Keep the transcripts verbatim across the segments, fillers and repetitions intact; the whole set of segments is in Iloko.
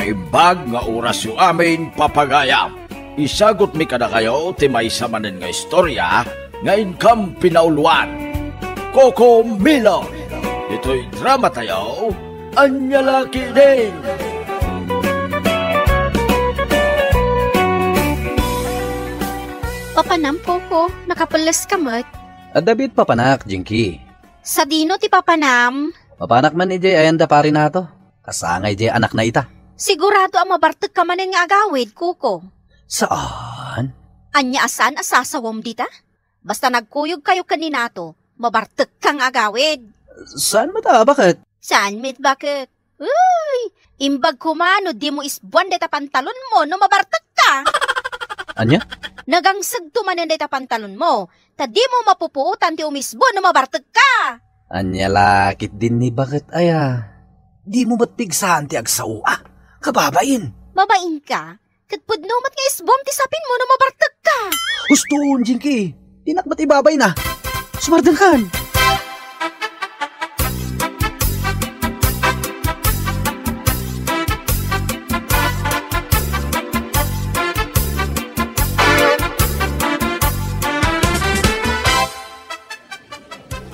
Naimbag nga orasyo amin, papagayam. Isagutmi kadakayo ti maysa manen nga istorya nga inkam pinauluan. Coco Melon. Ditoy dramatayo, Ania La Ketdin. Papanam, Coco, nakapelles ka met. Adda biit papanak, Jinky. Sadino ti papanam? Mapanak man idiay ayan da Pari Nato. Kasangay diay anakna ita. Sigurado a mabartekka manen nga agawid, Coco. Saan? Ania a saan a sasawam dita? Basta nagkuyogkayo ken ni Nato, mabartekka nga agawid. Saan met a, baket? Saan met baket? Uy! Imbag koma no dimo isbuan dayta pantalonmo no mabartekka. Ania? Nagangsegto manen dayta pantalonmo, ta dimo mapupuotan ti umisbo no mabartekka. Ania la ketdin ni baket aya? Dimo met pigsaan ti agsao a? Kababain. Mabainka? Ket pudno met nga isbuam ti sapinmo no mabartekka. Husto, Jinky. Dinak met ibabayna. Sumardengkan.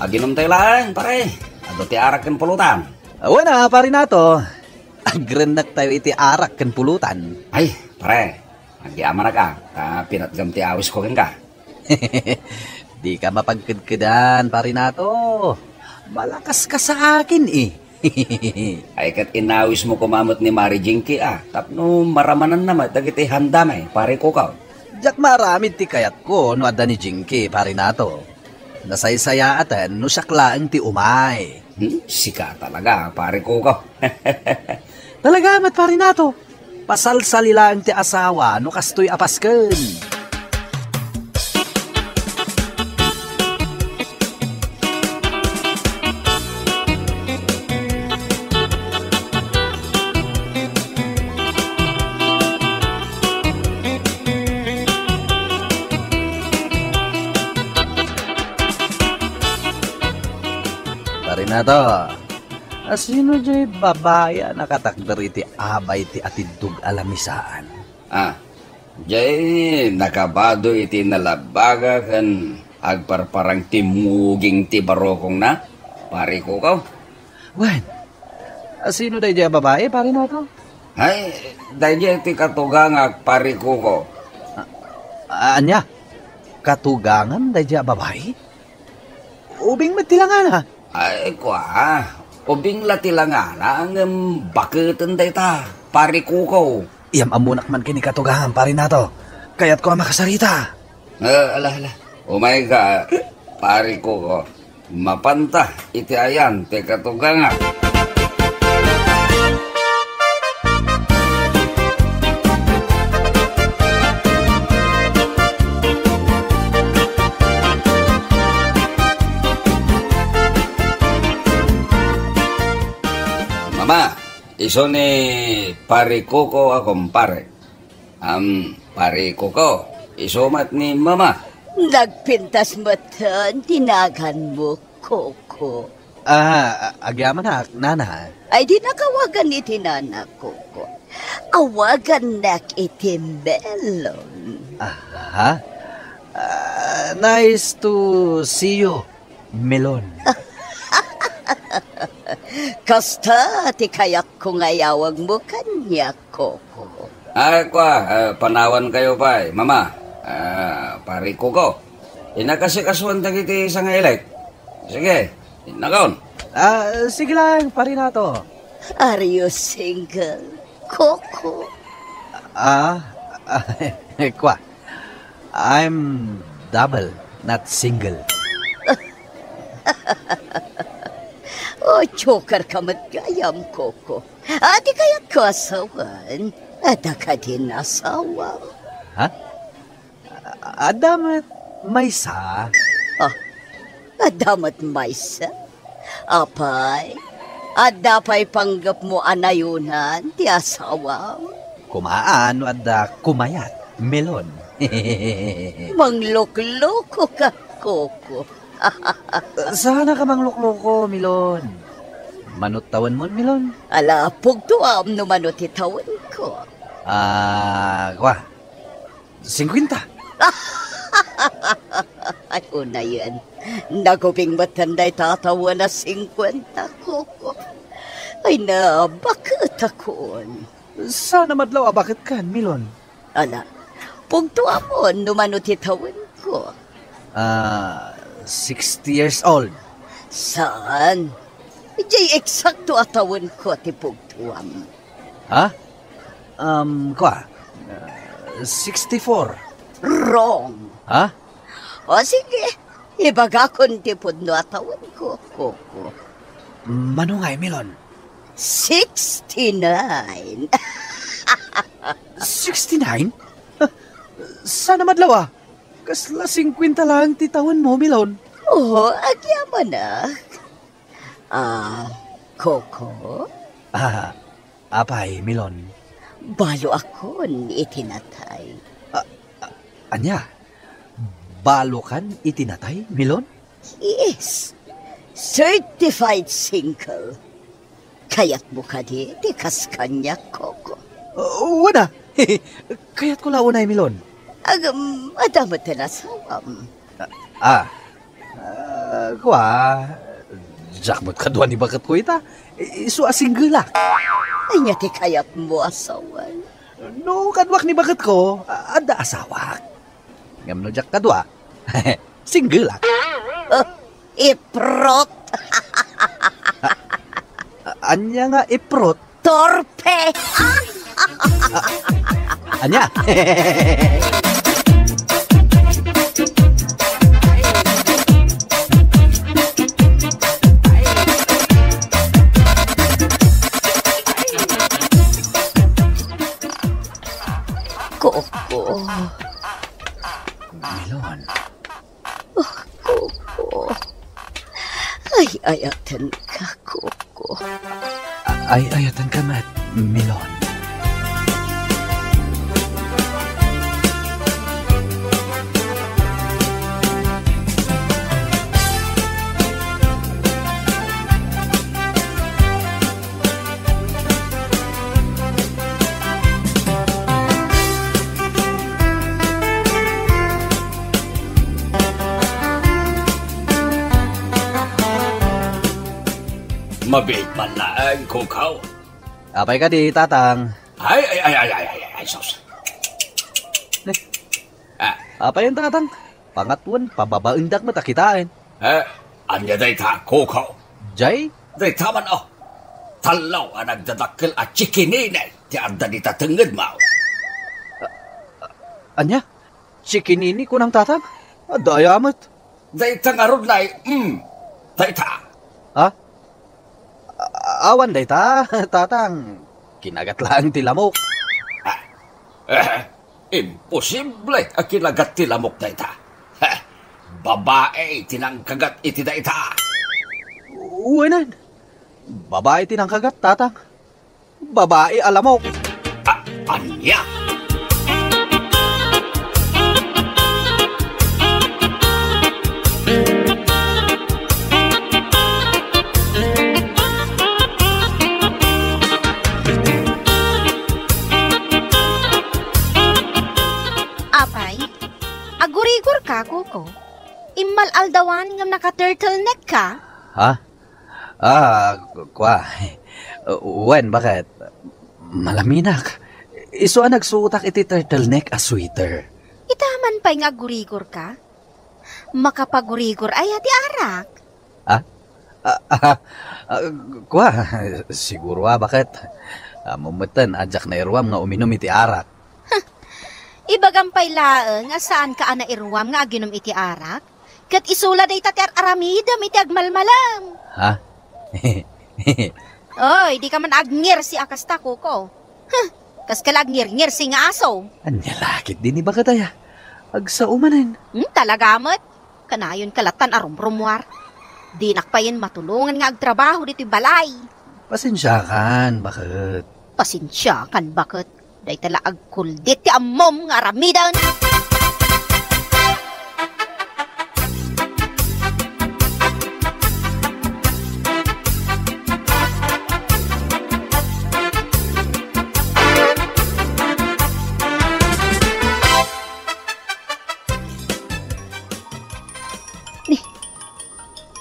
Aginomtayo laeng, pare. Adu ti arak ken pulutan. Awan a, Pari Nato. Agrennektayo iti arak ken pulutan. Ay, pare, agyamanak a, ta pinatgam ti awisko kenka. Dika mapagkedkedan, Pari Nato. Malakaska sa akin, eh. Ay, ket inawismo koma met ni Mari Jinky a, tapno maramananna met dagiti handami, Pari Coco. Diak maaramid ti kayatko no adda ni Jinky, Pari Nato. Nasaysayaaten no siak laeng ti umay. Hmm, sika talaga, Pari Coco. Talaga met, Pari Nato. Pasalsali laeng ti asawa no kastoy a pasken. Pari Nato, asino jay babai a nakatakder iti abay ti atiddog a lamisaan? Ah, jay nakabado iti nalabaga ken agparparang ti muging ti barukongna, Pari Coco. Wen, asino daydiay a babai, Pari Nato? Ay, daydiay ti katugangak, Pari Coco. A-, ania? Katugangam daydiay a babai? Ubing met ti langana. Ay, kua, ubing la ti langana, ngem baketen dayta, Pari Coco. Iyam-ammonak man ken ni katugangam, Pari Nato. Kayatko a makasarita. Eh, ala, ala. Umayka, Pari Coco. Mapanta iti ayan ti katugangak. Mama, isu ni Pari Coco a kumpare. Am, Pari Coco, isu met ni Mama. Nagpintas metten ti naganmo, Coco. Ah, a-, agyamanak, Nana. Ay, dinak awagan iti nana, Coco. Awagannak iti Melon. Aha. Ah, nice to see you, Melon. Kasta ti kayatko nga iyawagmo kaniak, Coco. Ay, kua, ah, panawankayo pay, Mama. Ah, Pari Coco. Inakasikasoan dagiti sangailik. Sige, innakon. Ah, sige lang, Pari Nato. Are you single, Coco? Ah, ah, kua. I'm double, not single. Oh, joker ka met gayam, Coco. Adi kayatko a sawen? Adda kadin asawa? Ha? Adda met maysa. Ah, adda met maysa? Apay, adda pay panggepmo a nayonan ti asawam? Kumaan no adda kumayat, Melon. Manglukloko ka, Coco. Saan a ka manglukloko, Melon. Mano ti tawenmon, Melon? Ala, pugtoam no mano ti tawen. Ah, kua, singkuenta. Ay, unayen. Nagubing metten dayta a tawen a singkuenta, Koko. Ay, nabaketakon. Saan a madlaw a baketkan, Milon? Ala, pugtoamon no mano ti tawenko. Ah, sixty years old. Saan? Diay eksakto a tawenko ti pugtoam. Ha? Um, kua? Ah, sixty-four. Wrong. Ha? O sige, ibagakon ti pudno a tawenko, Koko. Mano ngay, Milon? Sixty-nine. Sixty-nine? Saan a madlaw, ah? Kasla singkuenta laeng ti tawenmo, Milon. Oo, agyamanak. Ah, Koko? Ah, apay, Milon? Baloakon iti natay. Ah, ah, ania? Balokan iti natay, Milon? Yes. Certified single. Kayatmo kadi ti kas kaniak, Koko? Uh, wen a. Kayatko la unay, Milon. Agam, adda met ti asawam. Ah. Ah, kua, diak met kadua ni baketko ita. Isu a singgelak. Ania ti kayatmo a sawen? No, kaduak ni baketko, adda asawak. Ngem no diak kadua, singgelak. Oh, iprot. A-, ania nga iprot? Torpe. Ania? Koko. Milon. Oh, Koko. Ay-ayatenka, Koko. A-, ay-ayatenka met, Milon. Mabiit man laeng, Koko. Apay kadi, Tatang? Ay, ay, ay, ay, ay, ay, ay, sus. Eh, Ah, apay, Tatang? Pangatuen, pababaendak met a kitaen. Eh, ania dayta, Koko? Jay? Dayta man, oh. Tallo a nagdadakkel a chikinini ti adda dita tengngedmo. Ania? Chikinini kunam, Tatang? Adda aya met? Dayta ngarud, nay, mm. Dayta. Ha? A-, awan dayta, Tatang. Kinagat laeng ti lamok. Ah. Eh, imposible a kinagat ti lamok dayta. Heh, babai ti nangkagat iti dayta. Wen a. Babai ti nangkagat, Tatang. Babai a lamok. A-, ania? Apay, agurigor ka, Koko? Immal-aldawan ngem naka-turtleneck ka? Ha? Ah, ku-, kua. Wen, baket? Malaminak. Isu a nagsuotak iti turtleneck a sweater. Ita man pay nga agurigor ka? Makapagurigor aya ti arak? Ah? Ah, ah, ah, kua, siguro a, baket? Ammom metten a diak nairuam nga uminum iti arak. Ibagam pay laeng a saanka a nairuam nga aginum iti arak? Ket isu la dayta ti ar-aramidem iti agmalmalem. Ha? Oy, dika man agngirsi a kasta, Koko. Huh, kaska la agngirngirsi nga aso. Ania la ketdi ni baket aya? Agsao manen. Hmm, talaga met. Kanayonka latan a rumrumuar. Dinak payen matulongan nga agtrabaho ditoy balay. Pasensiakan, baket. Pasensiakan, baket. Dayta la agkuldit ti ammom nga aramiden.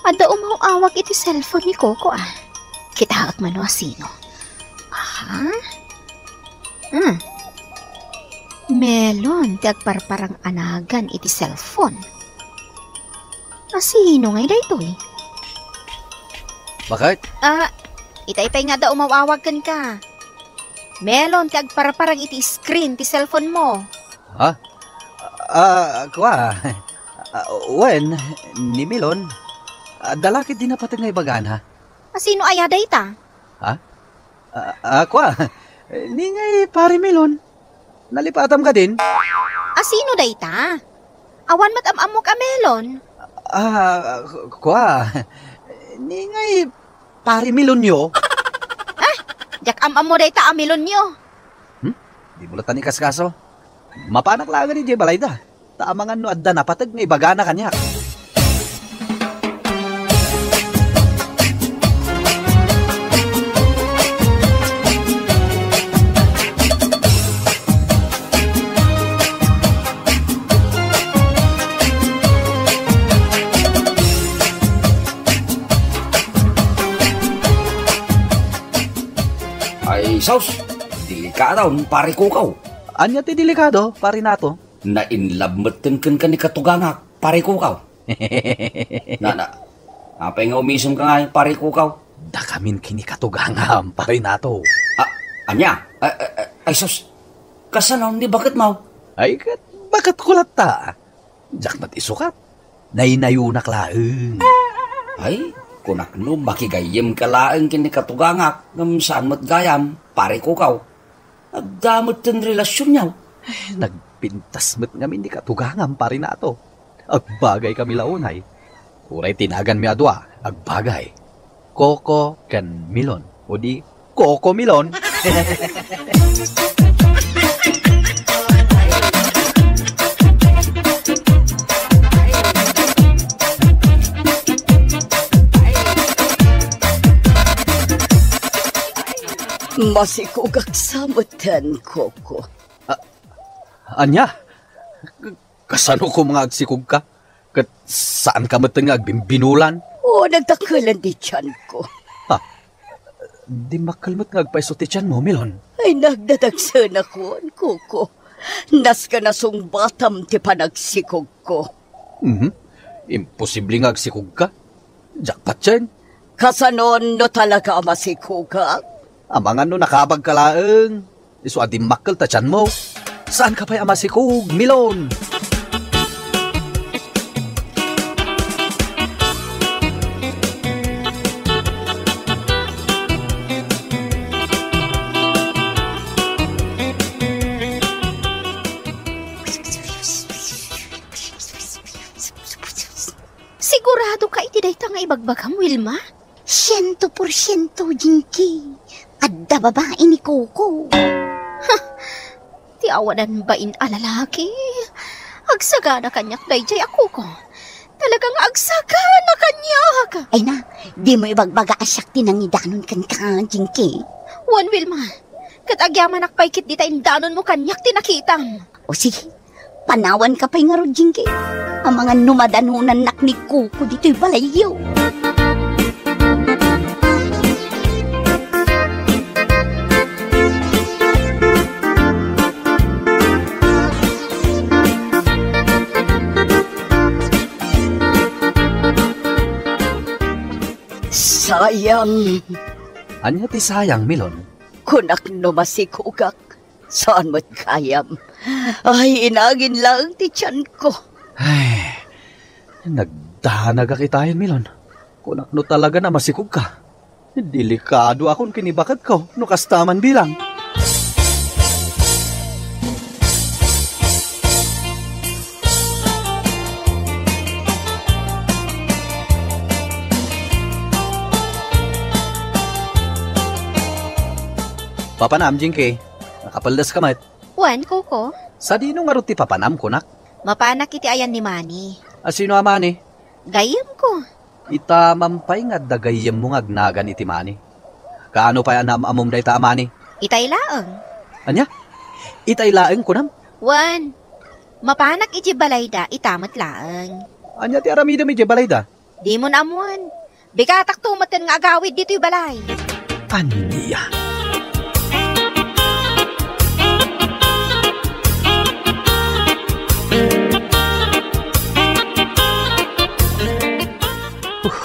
Adda umaw-awag iti cellphone ni Coco, ah. Kitaek man no asino. Aha. Hmm. Melon ti agparparang a nagan iti cellphone. Asino ngay daytoy? Bakit? Ah, itay pay nga adda umaw-awag kenka. Melon ti agparparang iti screen ti cellphone mo. Ha? Ah, kua. Ah, wen, ni Melon. Adda la ketdi napateg nga ibagana. Asino aya dayta? Ha? Ah, ah, kua. Ni ngay pare Melon. Nalipatam kadin? Asino dayta? Awan met am-ammok a Melon. Ah, kua. Ni ngay pare Melonyo. Ah, diak am-ammo dayta a Melonyo. Hmm? Di mo latta ni kaskaso. Mapanak laeng idiay balayda. Ta amangan no adda napateg nga ibagana kaniak. Ay, sus! Delikado, pare Kukaw. Ania ti delikado, pare Nato? Na-in love metten kenka ni katugangak, pare Kukaw. Na, na, apay nga umisem ka nga, pare Kukaw? Dakamin ken ni katugangam, pare Nato. Ah, ania? Ay, ay, ay, ay, sus. Kasano, ni baketmo? Ay, ket baketko latta. Diak met isukat. Naynayonak laeng. Ay, kunak no, makigayyemka laeng ken ni katugangak, ngem saan met gayam, pare Kukaw. Adda metten relasionyo. Ay, nagpintas met ngamin ni katugangam, pare Nato. Agbagaykami la unay. Uray ti naganmi a dua, agbagay. Coco ken Melon. O di, Coco Melon. Masikogak sa metten, Coco. A-, ania? K-, kasano koma nga agsikogka? Ket saanka met nga agbimbinolan? O, nagdakkelen ti tianko. Ha? Dimmakkel met nga agpayso ti tianmo, Melon? Ay, nagdadagsenakon, Coco. Nasken a sungbatam ti panagsikogko. Mhm. Imposible nga agsikogka. Diak patien. Kasanon no talaga a masikogak? Amangan no nakabagka laeng. Isu a dimmakkel ta tianmo. Saanka pay a masikog, Melon? Sigurado ka iti dayta nga ibagbagam, Wilma? Siento por siento, Jinky. Adda babai ni Coco. Ha! Ti awanan bain a lalaki. Agsagana kaniak daydiay a Coco. Talaga nga agsagana kaniak. Ay na, dimo ibagbaga a siak ti nangidanon kenka, Jinky. Wen, Wilma. Ket agyamanak pay ketdi ta indanonmo kaniak ti nakitam. O sige, panawanka pay ngarud, Jinky. Amangan no madanonannak ni Coco ditoy balayyo. Sayang. Ania ti sayang, Melon? Kunak no masikogak. Saan met gayam? Ay, inangin laeng ti tianko. Ay, nagdanagak itayen, Melon. Kunak no talaga a masikogka. Delikadoakon ken ni baketko no kasta man bilang. Papanam, Jinky. Nakapeldeska met. Wen, Coco. Sadino ngarud ti papanam, kunak? Mapanak iti ayan ni Manny. Asino a Manny? Gayyemko. Ita man pay nga adda gayyemmo nga agnagan iti Manny. Kaano pay a naam-ammom dayta a Manny? Itay laeng. Ania? Itay laeng, kunam? Wen, mapanak idiay balayda, ita met laeng. Ania ti aramidem idiay balayda? Dimon ammoen. Bigatakto metten nga agawid ditoy balay. Ania? Uh,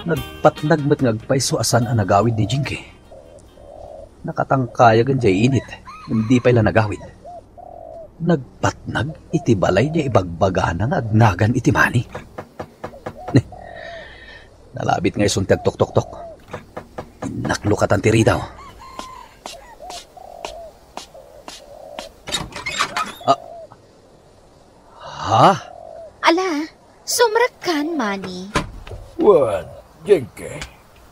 nagpatnag met nga agpayso a saan a nagawid ni Jinky. Nakatangkayag idiay init, ngem di pay la nagawid. Nagpatnag iti balay diay ibagbagana nga agnagan iti mani. Nalabit nga isun ti agtoktoktok. Innak lukatan ti ridaw. Ah, ha? Ala, sumrekkan, Mani. Wen, Jinky.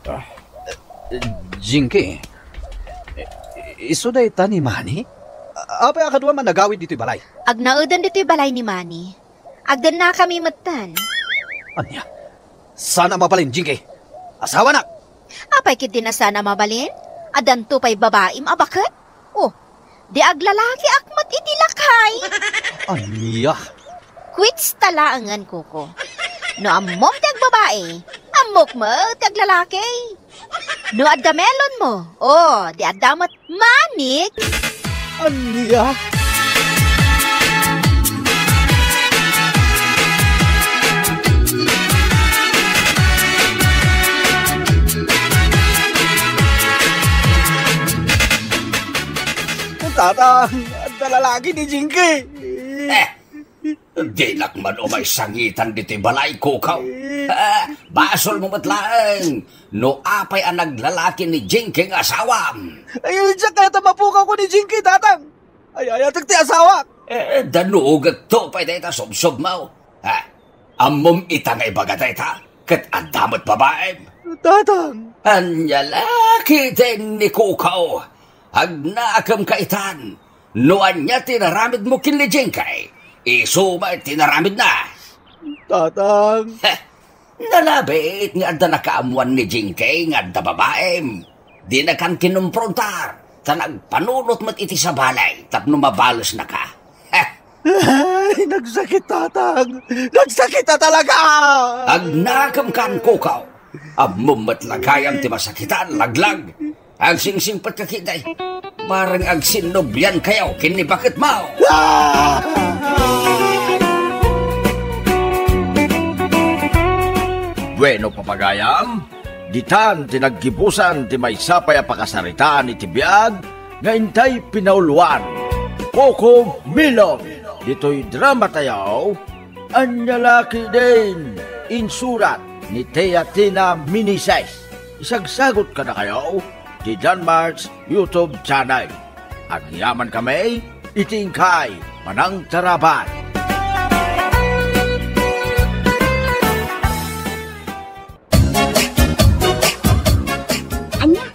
Ah. Jinky, isu dayta ni Mani? Apay a kaduam a nagawid ditoy balay? Agnaedan ditoy balay ni Mani. Agdennakami metten. Ania? Saan a mabalin, Jinky? Asawanak! Apay ketdin a saan a mabalin? Addanto pay babaim a baket? Oh, di aglalakiak met iti lakay. Ania? Kwitsta laengen, Koko. No ammom ti agbabai, ammok met ti aglalaki. No adda melonmo, oh, di adda met manik. Ania? Tatang, adda lalaki ni Jinky. Eh, dinak man umay sangitan ditoy balay, Kukaw. Eh, basolmo met laeng no apay a naglalaki ni Jinky nga asawam. Ay, diak kayat a mapukawko ni Jinky, Tatang. Ay, ayatek ti asawak. Eh, danugetto pay dayta subsubmo. Ha? Ammom ita nga ibaga dayta, ket adda met babaim. Tatang. Ania la ketdin ni Kukaw? Agnakem ka itan. No ania ti inaramidmo ken ni Jinky, isu met ti inaramidna. Tatang. Heh, nalabit nga adda nakaammoan ni Jinky nga adda babaim. Dinakan kinumprontar, ta nagpanunot met iti sabali tapno mabalesnaka. Heh. Ay, nagsakit, Tatang. Nagsakit na talaga! Agnakem kan, Kukaw. Ammom met la gayam ti masakitan, laglag. Agsingsingpet ka ketdi. Bareng agsinnubian kayo ken ni baketmo. Ah! Bueno, papagayam, ditan ti naggibusan ti maysa pay a pakasaritaan iti biag nga intay pinauluan. Coco Melon, ditoy drama tayo, Ania la ketdin, insurat ni Tia Tina Minises. Isagsagot kadakayo ti Danmark's YouTube channel. Agyaman kami iti inkay panangtarabay. Ania,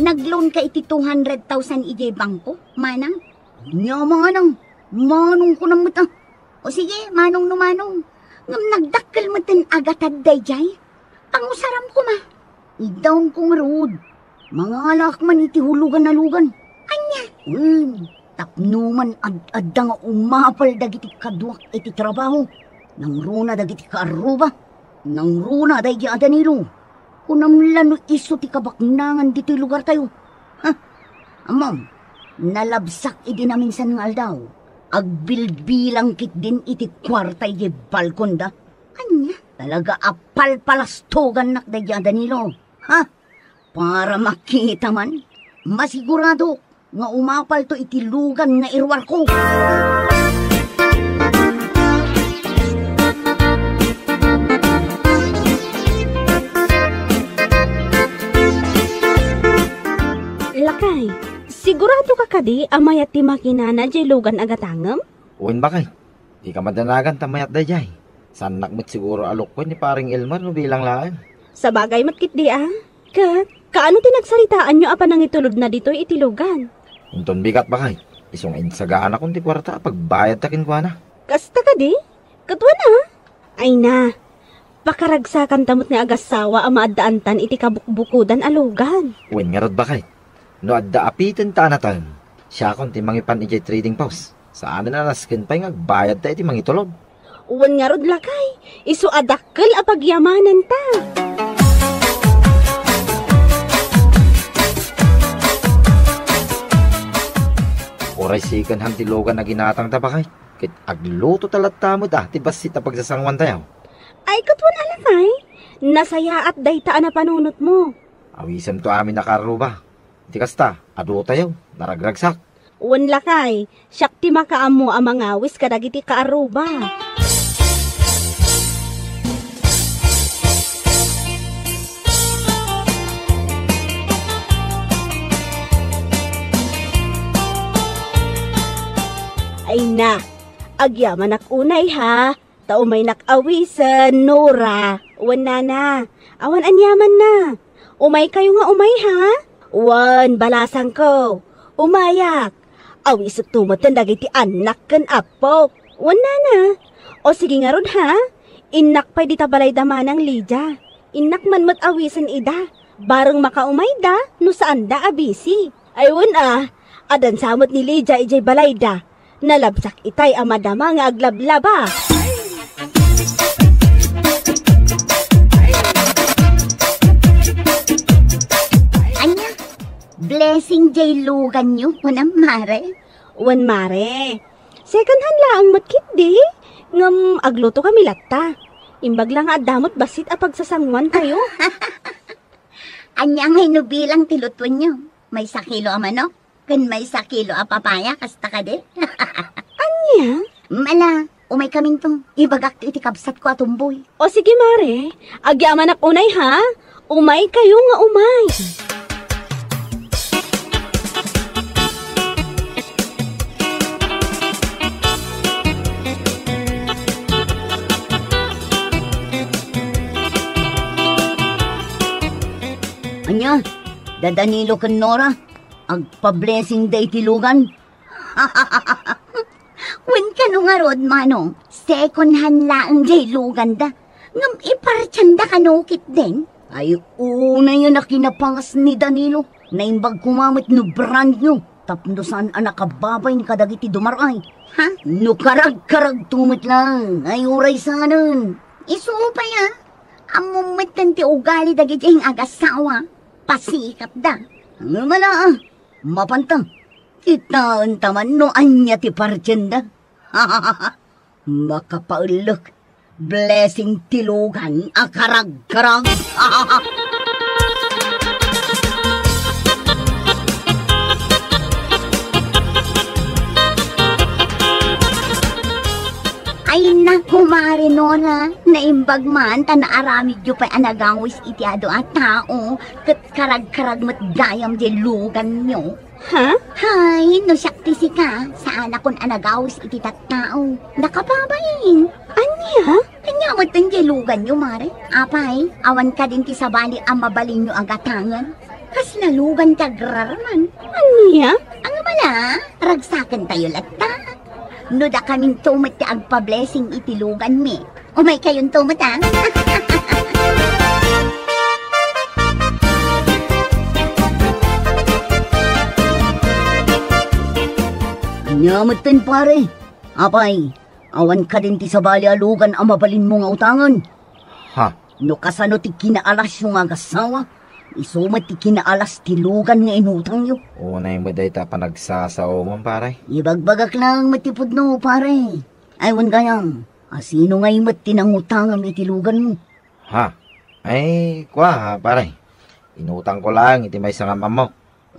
nag-loan ka iti two hundred thousand idiay bangko, manang? Ania, manang, manong ko na met, ah. O sige, manong no manong. Ngem nagdakkel met ti agatad daydiay. Pangusaram koma. Idaon ko ngarud. Mangalaak man iti hulugan a lugan. Ania? Wen, tapno man ad-adda nga umapal dagiti kaduak iti trabaho. Nangruna dagiti kaarruba. Nangruna daydi a Danilo. Kunam la no isu ti kabaknangan ditoy lugartayo. Ha? Ammom, nalabsak idi naminsan nga aldaw. Agbilbilang ketdin iti kuarta idiay balkonda. Ania? Talaga a palpalastogannak daydi a Danilo. Ha? Para makita man, masiguradok nga umapalto iti lugan nga iruarko. Lakay, sigurado ka kadi a mayat ti makinana diay lugan a gatangem? Wen, bakay. Dika madanagan ta mayat daydiay. Saannak met siguro a lukkuen ni Paring Elmer no bilang laeng. Sabagay met ketdi a. Ket, kaano ti nagsaritaanyo a panangitulodna ditoy iti lugan? Inton bigat, bakay. Isu nga insagaanakon ti kuarta a pagbayadta kenkuana. Kasta kadi? Ket wen a? Ay na, pakaragsakanta met nga agassawa a maaddaantan iti kabukbukodan a lugan. Wen ngarud, bakay. No adda apiten ta anatem, siakon ti mangipan idiay trading post. Saanen a nasken pay nga agbayadta iti mangitulod. Wen ngarud, lakay, isu a dakkel a pagyamananta. Uray siken han ti lugan a ginatangta, baket, ket agluto ta latta met a ti bassit a pagsasanguantayo. Ay, ket wen a, lakay, nasayaat dayta a napanunotmo. Awisemto amin a kaarruba. Iti kasta, adutayo, naragragsak. Wen, lakay, siak ti makaammo a mangawis kadagiti kaarruba. Ay na, agyamanak unay, ha? Ta umaynak awisen, Nora. Wen, nana, awan aniamanna. Umaykayo nga umay, ha? Wen, balasangko. Umayak. Awisekto metten dagiti annak ken appok. Wen, nana. O sige ngarud, ha? Innak pay dita balayda manang Lydia. Innak man met awisen ida. Bareng makaumayda no saanda a busy. Ay, wen a, adansa met ni Lydia idiay balayda. Nalabsak itay a madama nga aglablaba. Ania? Blessing diay luganyo, kunam, mare? Wen, mare. Second hand laeng met ketdi. Ngem agluto kami latta. Imbag la nga adda met bassit a pagsasanguantayo. Ania ngay no bilang ti lutuenyo? Maysa kilo a manok ken maysa kilo a papaya, kasta kadi? Ania? Mala, umay kaminto. Ibagakto iti kabsatko a tumboy. O sige, mare. Agyamanak unay, ha? Umaykayo nga umay. Ania? Da Danilo ken Nora? Agpa-blessingda iti lugan? Wen, kano ngarud, manong, second hand laeng diay luganda. Ngem ipartianda kano ketdin? Ay, unay a nakinapangas ni Danilo. Naimbag koma met no brand new tapno saan a nakababain kadagiti dumar-ay. Ha? No karagkaragto met laeng, ay uray saanen. Isu pay a, ammom metten ti ugali dagiti agassawa. Pasikapda. Ngem ala, ah, mapanta. Kitaenta man no ania ti partienda. Makapaellek. Blessing ti lugan a karagkarag. Ay, naku, Mare Nona, naimbag man ta naaramidyo pay a nagawis iti adu a tao, ket karagkarag met gayam diay luganyo. Ha? Hay, no siak ti sika, saanakon a nagawis iti tattao. Nakababain. Ania? Ania met diay luganyo, Mare? Apay, awan kadin ti sabali a mabalinyo a gatangen? Kasla lugan ti agrarman. Ania? Ang mala, ragsakentayo latta. No dakaminto met ti agpa-blessing iti luganmi, umaykayonto met, a? Ania metten, pare? Apay, awan kadin ti sabali a lugan a mabalinmo nga utangen? Ha? No kasano ti kinaalasyo nga agassawa, isu met ti kinaalas ti lugan nga inutangyo. Unay met dayta a panagsasaomon, pare. Ibagbagak laeng met ti pudno, pare. Ay, wen gayam, a sino ngay met ti nangutangem iti luganmo? Ha? Ay, kua, pare. Inutangko laeng iti maysa nga am-ammok.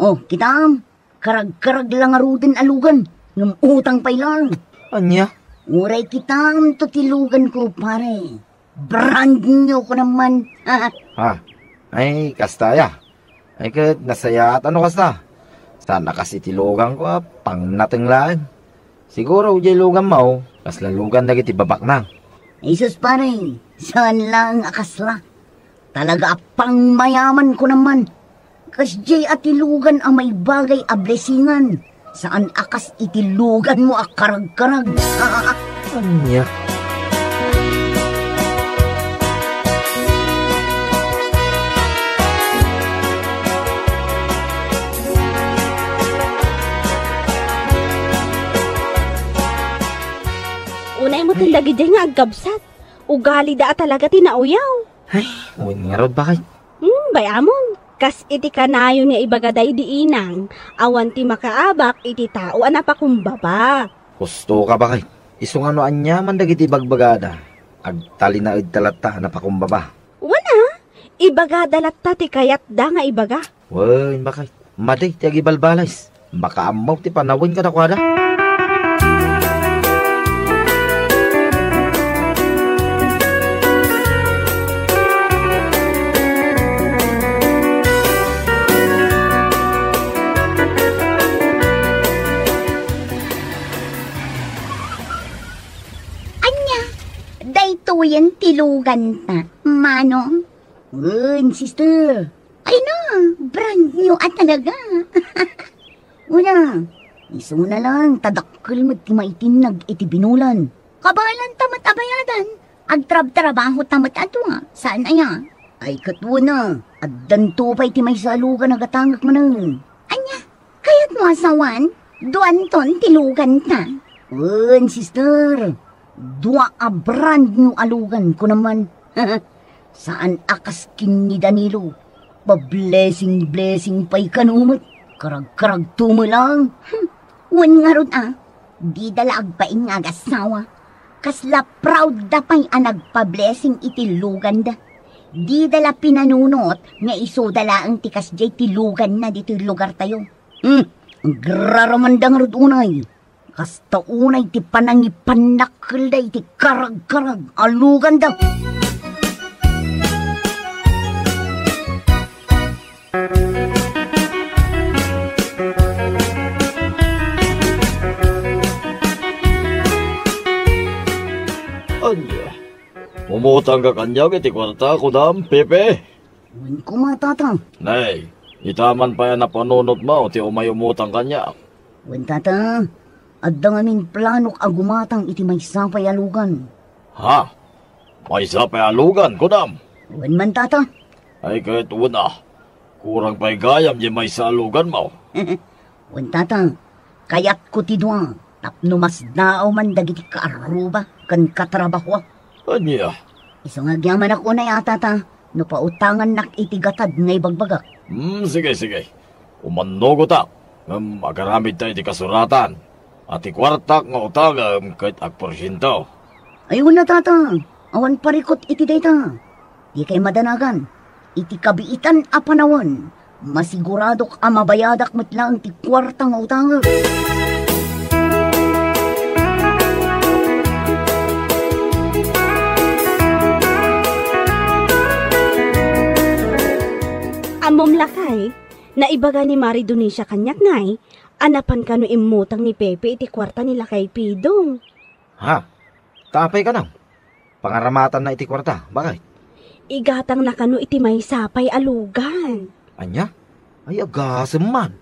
Oh, kitaem. Karagkarag la ngaruden a lugan, ngem utang pay laeng. Ania? Uray kitaemto ti luganko, pare. Brand new ko naman. Ha? Ay, kasta aya. Ay, ket nasayaat a no kasta. Saan a kas iti luganko a pangnateng laeng. Siguro, diay luganmo, kasla lugan dagiti babaknang. Ay, sus, pare, saan laeng a kasla. Talaga a pangmayaman ko naman. Kasdiay a ti lugan a maibagay a blessingan. Saan a kas iti luganmo a karagkarag. Ania? Unay mo Ken dagidiay nga agkabsat, ugalida a talaga ti nauyaw. Ay, wen ngarud, bakit? Hmm, bay-amon. Kas iti kanayon nga ibagada idi inang, awan ti makaabak iti tao a napakumbaba. Husto ka, bakit? Isu nga no aniaman dagiti ibagbagada, agtalinaedta latta a napakumbaba. Wen a, ibagada latta ti kayatda nga ibaga. Wen, bakit? Madi ti agibalbalis. Makaammo ti panawen kadakuada. Ania, daytoyen ti luganta, Manong? Wen, sister. Ay na, brand new a talaga. Una, isuna lang, ta dakkel met ti maitinnag iti binulan. Kabaelanta met a bayadan, agtrabtrabaho ta met a dua, saan aya? Ay, ket una, addanto pay ti maysa a lugan a gatangek manen. Ania, kayatmo a sawen? Duanton ti luganta. Wen, sister. Dua a brand new a lugan, kunam man. Saan a kas ken ni Danilo. Pa-blessing-blessing pay kano met. Karagkaragto met lang. Hmm. Wen ngarud a, dida la agbain nga agasawa. Kasla proud da pay a nagpa-blessing iti luganda. Dida la pinanunot nga isuda laeng ti kasdiay ti luganna ditoy lugartayo. Hmm, agraramanda ngarud unay. Kasta unay ti panangipannakkelda iti karagkarag a luganda. Ania? Umutangka kaniak iti kuarta, kunam, Pepe? Wen koma, tata. Nay, ita man pay a napanunotmo ti umay umutang kaniak. Wen, tata, adda ngamin planok a gumatang iti maysa pay a lugan. Ha? Maysa pay a lugan, kunam? Wen man, tata. Ay, ket wen a. Kurang pay gayam diay maysa a luganmo. Wen, tata, kayatko ti dua tapno masdaaw man dagiti kaarruba ken katrabahoak. Ania? Isu nga agyamanak unay a, tata, no pautangannak iti gatad nga ibagbagak. Hmm, sige, sige. Umannugotak, ngem agaramidta iti kasuratan a ti kuartak nga utangem ket agporsiento. Ay, wen a, tata, awan parikut iti dayta. Dikay madanagan. Iti kabiitan a panawen, masiguradok a mabayadak met laeng ti kuarta nga utangek. Ammom lakay, naibaga ni Mari Dionisia kaniak ngay a napan kano immutang ni Pepe iti kuarta ni lakay Pidong. Ha? Ta apay kano? Pangaramatanna iti kuarta, bakit? Igatangna kano iti maysa pay a lugan. Ania? Ay, agasem man.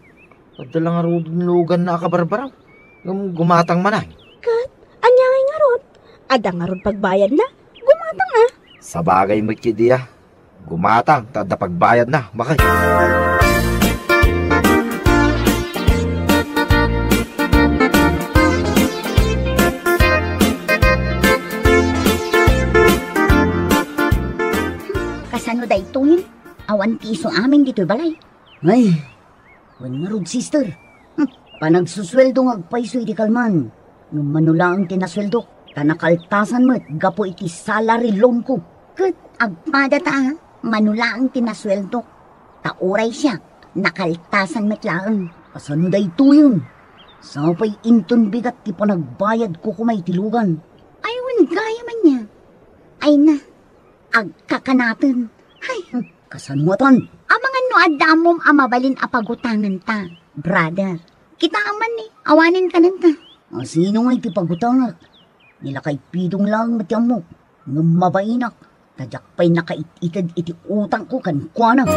Adda la ngaruden luganna a kabarbaraw. Ngem gumatang manen. Ket, ania ngay ngarud? Adda ngarud pagbayadna? Gumatang a. Sabagay met ketdi a. Gumatang ta adda pagbayadna, bakit? Kasano daytoyen? Awan ti isu amin ditoy balay. Ay, wen ngarud, sister. Hmm, panagsusueldo nga agpayso iti kalman. Ngem mano laeng ti nasueldok, ta nakaltasan met gapu iti salary loan ko. Ket agpadata, mano laeng ti nasueldok, ta uray siak, nakaltasan met laeng. Kasano daytoyen? Sapay inton bigat ti panagbayadko koma iti lugan. Ay, wen gayam ania. Ay na, agkakanaten. Ay, kasano ngatan? Amangan no adda ammom a mabalin a pagutanganta, brother. Kitaem man ni, awanen kanenta. A, sino ngay ti pagutangak? Ni lakay Pidong laeng met ti ammok. Ngem mabainak, ta diak pay nakaititid iti utangko kenkuana.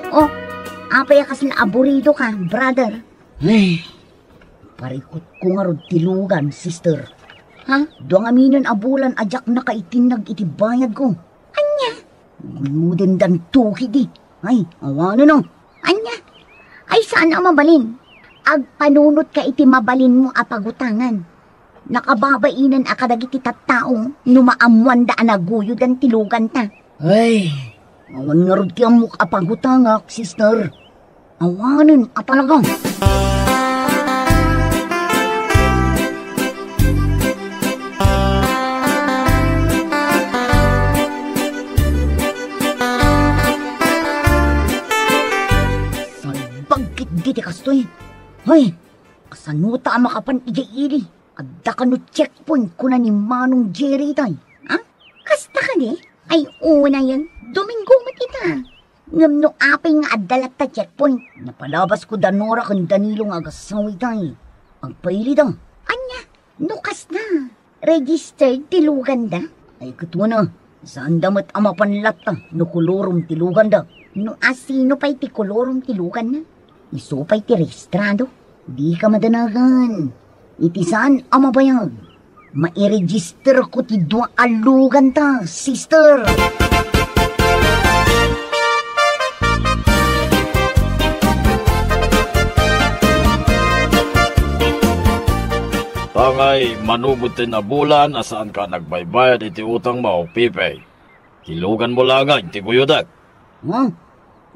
Oh, apay a kasla aburido ka, brother? Ay, parikutko ngarud ti lugan, sister. Ha? Dua ngaminen a bulan a diak nakaitinnag iti bayadko. Ania? Guyudendan to kidi. Ay, awanen, no? Ania? Ay, saan a mabalin. Agpanunotka iti mabalinmo a pagutangan. Nakababainen a kadagiti tattao no maammoanda a naguyodan ti luganta. Ay, awan ngarud ti ammok a pagutangak, sister. Awanen a talaga. Salbag ketdi ti kastoy. Hoy, kasanota a makapan idiay ili? Adda kano checkpoint, kuna ni Manong Jerry tay. Ha? Kasta kadi? Ay, unayen. Domingo met ita. Ngem no apay nga adda latta checkpoint? Napalabasko da Nora ken Danilo nga agassawa itay. Agpailida. Ania? No kasna, registered ti luganda? Ay, ket wen a, saanda met a mapan latta no kolorom ti luganda. No asino pay ti kolorom ti luganna? Isu pay ti rehistrado? Dika madanagan. Iti saan a mabayag, mairegisterko ti dua a luganta, sister. Tangay, mano met ten a bulan a saanka a nagbaybayad iti utangmo, Pepe. Ti luganmo laengen ti guyodek. Ha?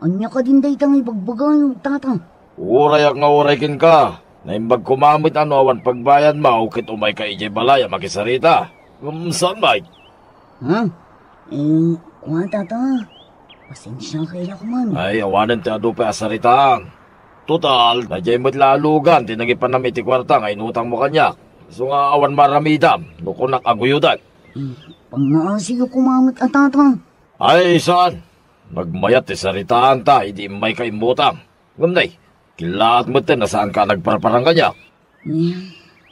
Ania kadin dayta nga ibagbagayo, tata? Urayak nga uray kenka. Naimbag koma met a no awan pagbayadmo ket umayka idiay balay a makisarita. Ngem saan met? Ha? Eh, kua, tata. Pasensiaka ila koman. Ay, awanen ti adu pay a saritaan. Total, daydiay met la a lugan ti nangipanam iti kuarta nga inutangmo kaniak. Isu nga awan maaramidam no kunak a guyodek. Eh, pangngaasiyo koma met a, tata. Ay, saan? Nagmayat ti saritaanta idi immayka immutang. Ngem nay, kellaat metten a saanka a nagparparang kaniak. Eh,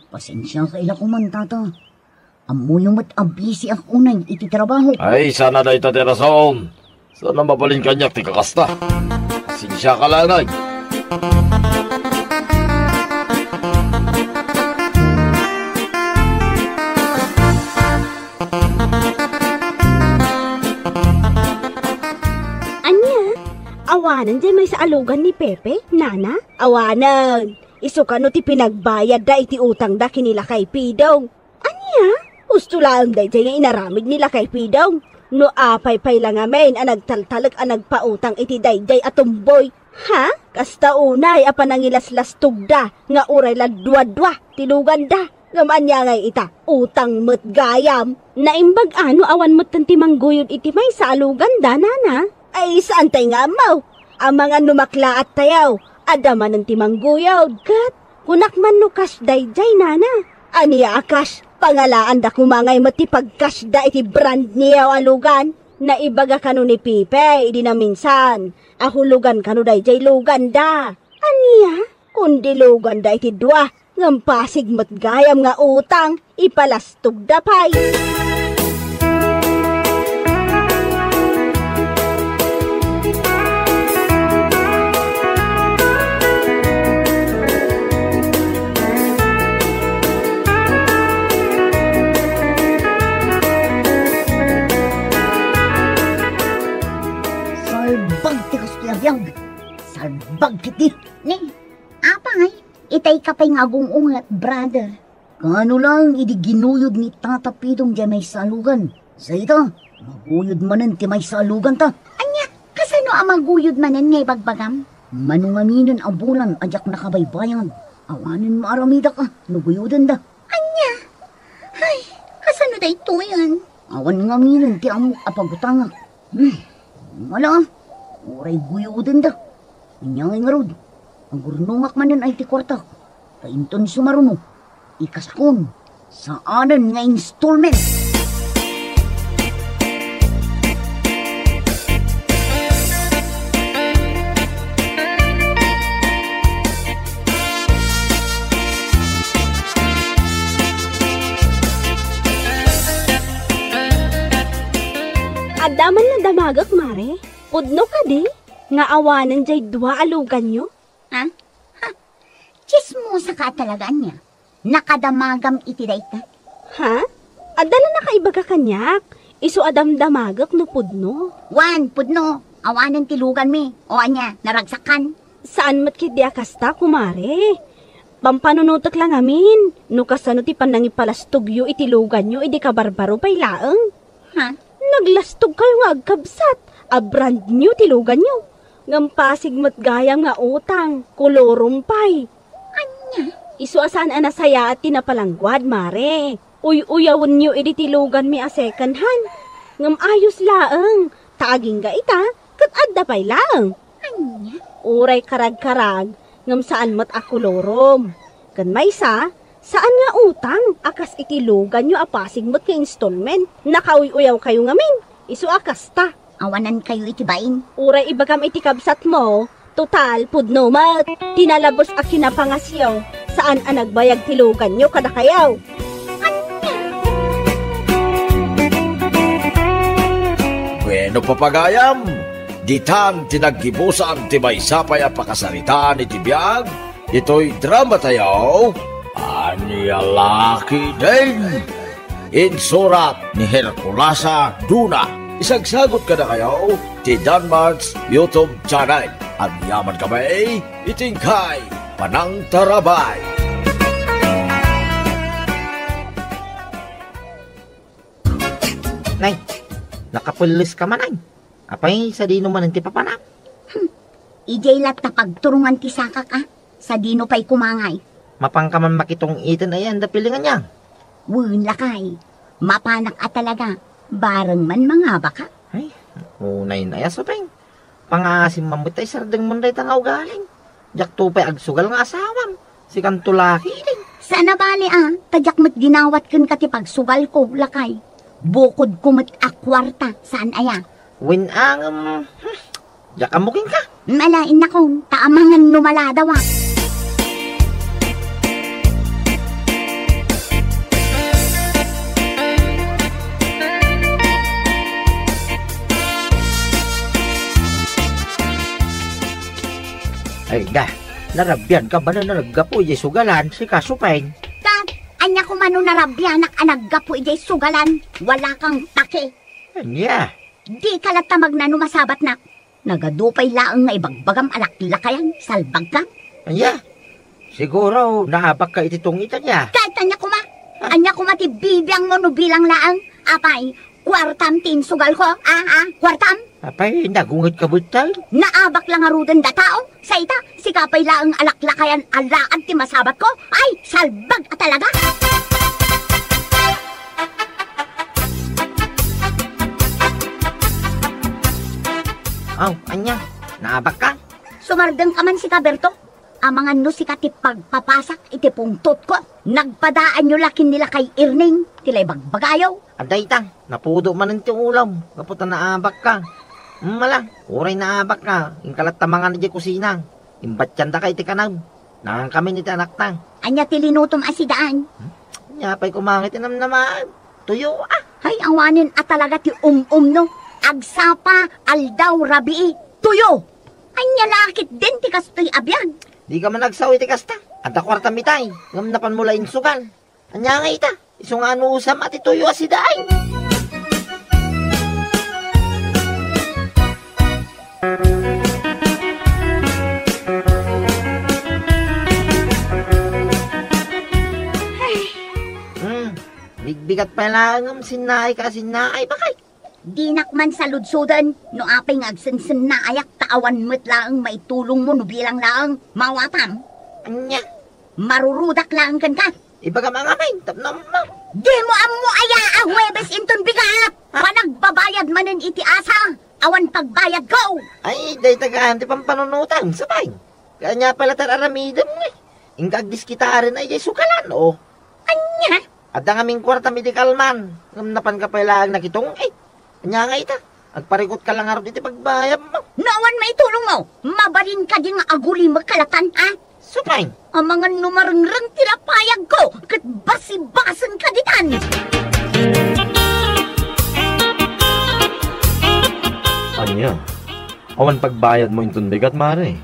pasensiaka ila koman, tata. Ammoyo met a bisiak unay iti trabaho. Ay, saan a dayta ti rason. Saan a mabalin kaniak ti kakasta. Pasensiaka laeng. Ania? Awanen diay maysa a lugan ni Pepe, nana? Awanen. Isu kano ti pinagbayadda iti utangda ken ni Lakay Pidong. Ania? Husto laeng daydiay nga inaramid ni Lakay Pidong. No apay pay la ngamin a nagtaltalek a nagpautang iti daydiay a tumboy. Ha? Kasta unay a panangilaslastogda nga uray la dua-dua ti luganda. Ngem ania ngay ita? Utang met gayam. Naimbag a no awan metten ti mangguyod iti maysa a luganda, nana? Ay, saan tay nga ammo? Amangan no maklaat tayo, adda manen ti mangguyod. Ket, kunak man no cash daydiay, nana? Ania a cash? Pangalaanda koma ngay met ti pagcashda iti brand new a lugan. Naibaga kano ni Pipe idi naminsan a hulugan kano daydiay luganda. Ania? Kundi luganda iti dua, ngem pasig met gayam nga utang, ipalastogda pay. Salbag ti kastoy a biag. Salbag ketdi. Ni, apay, itay ka pay nga agung-unget, brother. Kaano laeng idi ginuyod ni Tata Pidong diay maysa a lugan? Sa ita, maguyod manen ti maysa a luganta. Ania, kasano a maguyod manen nga ibagbagam? Mano ngaminen a bulan a diak nakabaybayad. Awanen maaramidak a no guyodenda. Ania? Ay, kasano daytoyen? Awan ngaminen ti ammok a pagutangak. Hmm, wala. Uray guyodenda. Ania ngay ngarud? Agurnongak manen ay ti kuartak. Ta inton sumaruno, ikasakon. Saanen nga installment. Adda man nadamagek, Mare? Pudno kadi nga awanen jay dua a luganyo? Ha? Ha? Tsismosa ka talaga, ania? Nakadamagam iti dayta? Ha? Adda la nakaibaga kaniak? Isu a damdamagek no pudno. Wen, pudno. Awanen ti luganmi. O ania, naragsakkan? Saan met ketdi a kasta, kumare. Pampanunotek la ngamin, no kasano ti pannangipalastogyo iti luganyo idi kabarbaro pay laeng. Ha? Naglastogkayo nga agkabsat a brand new ti luganyo. Ngem pasig met gayam nga utang, kolorom pay. Ania? Isu a saan a nasayaat ti napalangguad, mare. Uy-uyawenyo idi ti luganmi a second hand. Ngem ayos laeng, ta agingga ita, ket adda pay laeng. Ania? Uray karagkarag, ngem saan met a kolorom. Ken maysa, saan nga utang a kas iti luganyo a pasig met nga installment. Nakauy-uyawkayo ngamin, isu a kasta. Awanankayo iti bain. Uray ibagam iti kabsatmo, total, pudno met. Ti nalabes a kinapangasyo, saan a nagbayag ti luganyo kadakayo. Bueno, papagayam, ditan ti naggibusan ti maysa pay a pakasaritaan iti biag, itoy drama tayo, Ania La Ketdin. Insurat ni Herculasa Duna. Isagsagot kadakayo ti Danmart's YouTube channel. Agyaman kami iti inkay panangtarabay. Nay, nakapelles ka man, ay. Apay, sadino manen ti papanak? Hmm. Idiay latta pagturongan ti sakak, a. Sadino pay kumangay? Mapanka man makitong-iten, ay, anda pilingan niya? Wen, lakay. Mapanak a talaga. Bareng man mangabaka. Ay, unay na ya, Supeng. Pangaasim man met tay sardeng man dayta nga ugaling. Diakto pay agsugal nga asawam. Sikanto la ketdin. Saan a bale, a, ta diak met dinawat kenka ti pagsugalko, lakay. Bukodko met a kuarta, saan aya? Wen, a, ngem, hmm, diak ammo kenka. Ala, innakon, ta amangan no maladawa. Ay, da, narabian ka ba na naggapu iti sugalan, sika, Supeng? Kat, ania koma no narabianak a naggapu iti sugalan, wala kang pake. Ania? Di ka latta magnano masabatnak. Nagadu pay laeng nga ibagbagam a laklakayan, salbagka. Ania? Siguro, naabak ka iti tungit, ania? Ket ania koma? Ania koma ti bibiangmo no bilang laeng? Apay, kuartam ti insugalko? A, a, kuartam? Apay, nagunget ka bettay? Naabak la ngaruden da tao? Sa ita, sika pay laeng a laklakayan a laad ti masabatko? Ay, salbag a talaga! Aw, ania? Naabak ka? Sumardeng ka man, sika, Berto. Amangan no sika ti pagpapasak iti pungtotko. Nagpadaanyo la ken ni lakay Erning ti la ibagbagayo. Adda ita, napudo manen ti ulam, gapu ta naabak ka. Mala, uray naabak ka, inka latta mangan idiay kusina. Imbatiandaka iti kanab. Nangankamin iti anakta. Ania ti linutom a sidaan? Hmm? Ania pay koma nga iti namnamaen? Tuyo, a. Hay, awanen a talaga ti um-um no. Agsapa, aldaw, rabii, tuyo. Ania la ketdin ti kastoy a biag? Dika man agsao iti kasta. Adda kuartam itay, ngem napanmo la insugal. Ania ngay ita? Isu nga anusam a ti tuyo a sidaay. Ay. Hmm, bigbigat pay laeng ngem sinnaay ka, sinnaay, bakay. Dinak man saludsoden no apay nga agsensennaayak ta awan met laeng maitulongmo no bilang laeng. Mawatam? Ania? Marurudak laeng kenka. Ibagam a ngamin, tapno ammo. Dimo ammo aya a Huwebes inton bigat? Ha? Panagbabayad manen iti asa. Awan pagbayadko. Ay, dayta gaan ti pampanunotam, Supeng. Ania pay la ti ar-aramidem, eh? Inka agdiskitaren ay jay sugalan, o. Ania? Adda ngamin kuartam idi kalman, ngem napanka pay laeng nakitong-it. Ania nga ita? Agparikut ka la ngarud iti pagbayadmo. No awan maitulongmo, mabalin kadi nga agulimek kalatan, a? Supeng. Amangan no marengreng ti lapayagko, ket basibasen ka ditan. Ania? Awan pagbayadmo inton bigat, mare?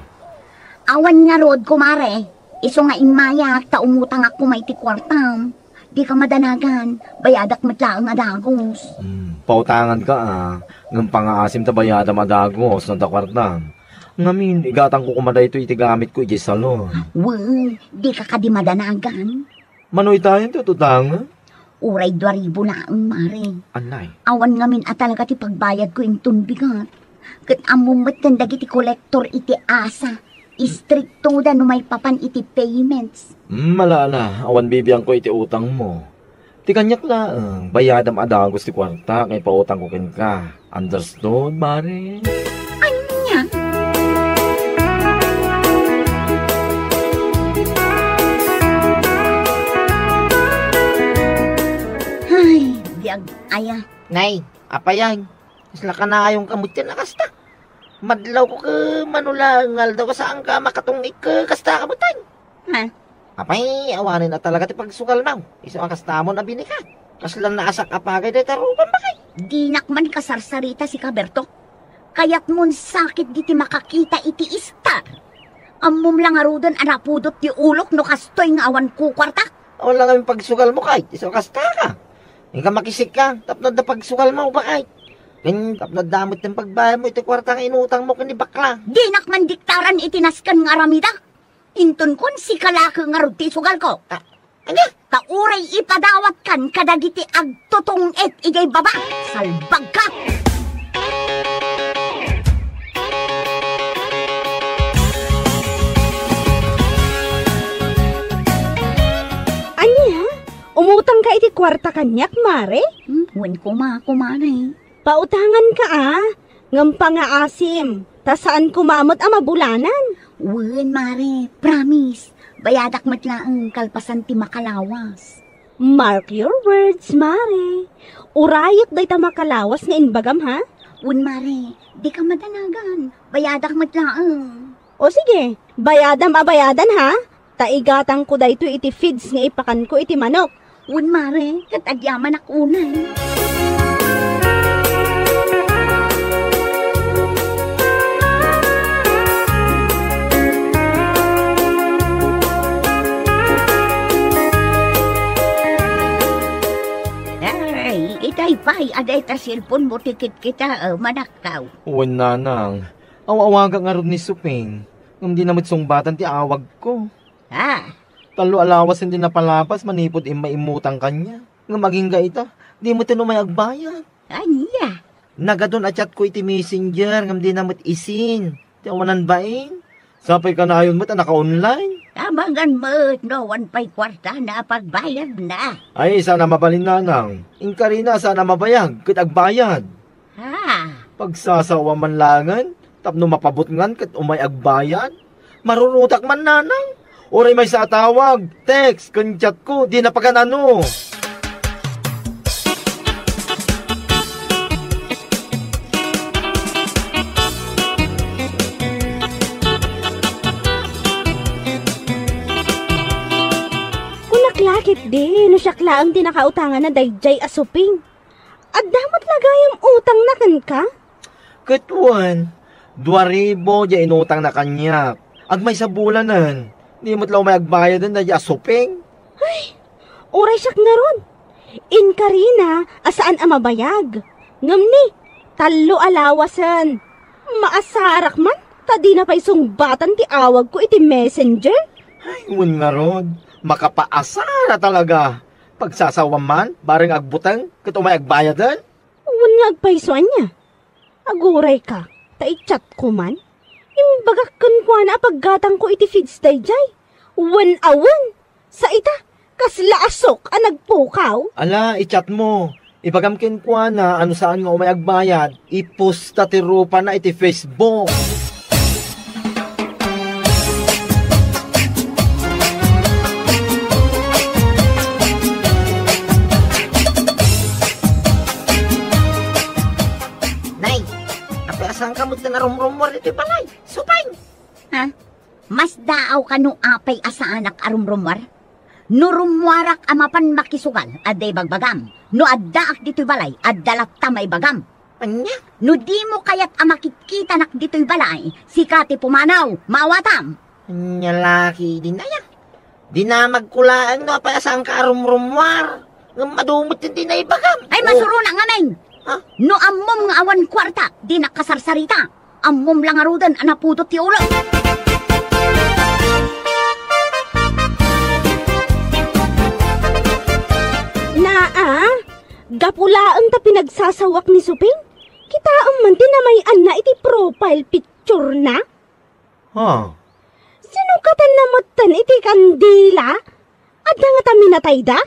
Awan ngarud, kumare. Isu nga immayak ta umutangak koma iti kuartam. Dika madanagan, bayadak met laeng a dagus. Hmm, pautanganka, a. Ngem pangaasim ta bayadam a dagus no adda kuartam. Ngamin, igatangko koma daytoy iti gamitko idiay salon. Wen, dika kadi madanagan. Mano itayen ti utangen? Uray dua ribu laeng, mare. Anay. Awan ngamin a talaga ti pagbayadko inton bigat. Ket ammom met ken dagiti kolektor iti asa. Istriktoda no maipapan iti payments. Hmm, ala, ala, awan bibiangko iti utangmo. Ti kaniak laeng, bayadam a dagus ti kuarta nga ipautangko kenka. Understood, mare? Ania? Ay, biag aya. Nay, apay aya? Kasla kanayonka met ken a kasta. Madlawko ket mano laeng nga aldaw a saanka a makatungig ket kasta ka met aya. Ha? Apay, awanen a talaga ti pagsugalmo. Isu a kastamon a binikat. Kasla naasak a pagay dayta rupam, bakay. Dinak man kasarsarita, sika, Berto. Kayatmon sakit diti makakita iti star. Ammom la ngaruden a napudot ti ulok no kastoy nga awan kukuarta. Awan la ngamin pagsugalmo, kay. Isu a kasta ka. Inka makisika, tapno adda pagsugalmo, bakay. Ken tapno adda met ti pagbayadmo iti kuarta nga inutangmo ken ni bakla. Dinak man diktaran iti nasken nga aramida. Inton kuan, sika la ket ngarud ti isugalko. Ah, ania? Ta uray ipadawatkan kadagiti agtutungit idiay baba. Salbagka! Ania? Umutangka iti kuarta kaniak, mare? Hmm, wen koma, kumare. Pautanganka, a, ngem pangaasim, ta saan koma met a mabulanan. Wen, mare, promise. Bayadak met laeng kalpasan ti makalawas. Mark your words, mare. Urayek dayta makalawas nga imbagam, ha? Wen, mare, dika madanagan. Bayadak met laeng. O sige, bayadam a bayadan, ha? Ta igatangko daytoy iti feeds nga ipakanko iti manok. Wen, mare, ket agyamanak unay. Ay, itay pay a dayta cellphone mo ti kitkita, eh, manakkaw. Wen, nanang. Aw-awagak ngarud ni Suping. Ngem dina met sungbatan ti awagko. Ha? Tallo a lawasen ti napalabas manipud immay immutang kaniak. Ngem agingga ita, di met umay agbayad. Ania? Nagadun a chatko iti Messenger ngem dina met isin ti awanan bain. Sapay kanayon met a naka-online. Amangan met no awan pay kuartana a pagbayadna. Ay, saan a mabalin, nanang. Inkarina, saan a mabayag ket agbayad. Ha? Pagsasaoam man laengen tapno mapabutngan ket umay agbayad? Marurutak man, nanang. Uray maysa a tawag, text, ken chatko, dina pagan-ano. Kunak la ketdi no siak laeng ti nakautanganna daydiay a Suping. Adda met la gayam utangna kenka? Ket wen, dua ribu diay inutangna kaniak. Agmaysa bulanen, di met la umay agbayaden daydiay a Suping. Ay, uray siak ngarud. Inkarina a saan a mabayag. Ngem ni, tallo a lawasen. Maasarak man, ta dina pay sungbatan ti awagko iti Messenger. Ay, wen ngarud, makapaasar a talaga. Pagsasaoam man, bareng agbuteng, ket umay agbayaden? Wen nga agpayso ania? Agurayka, ta i-chatko man. Imbagak kenkuana a paggatangko iti feeds daydiay. Wen a wen! Sa ita, kasla asok a nagpukaw. Ala, i-chatmo. Ibagam kenkuana a no saan nga umay agbayad, iposta ti rupana iti Facebook. Nay, apay a saanka met nga narumrummuar iti balay? Suping! Ha? Masdaawka no apay a saanak a rumrummuar? No rummuarak a mapan makisugal, adda ibagbagam. No addaak ditoy balay, adda latta maibagam. Ania? No dimo kayat a makitkitanak ditoy balay, sika ti pumanaw, maawatam. Ania la ketdin aya? Dinamagko laeng no apay a saanka a rumrummuar. Ngem adu met ti naibagam. Ay, oh, masuronak ngamin. Ha? No ammom nga awan kuarta, dinak kasarsarita. Ammom la ngaruden a napudot ti ulo. Naa, gapu laeng ta pinagsasawak ni Suping, kitaem man ti namay-anna iti profile picture-na. Ha? Sinukatanna metten iti kandila? Adda ngata minatayda?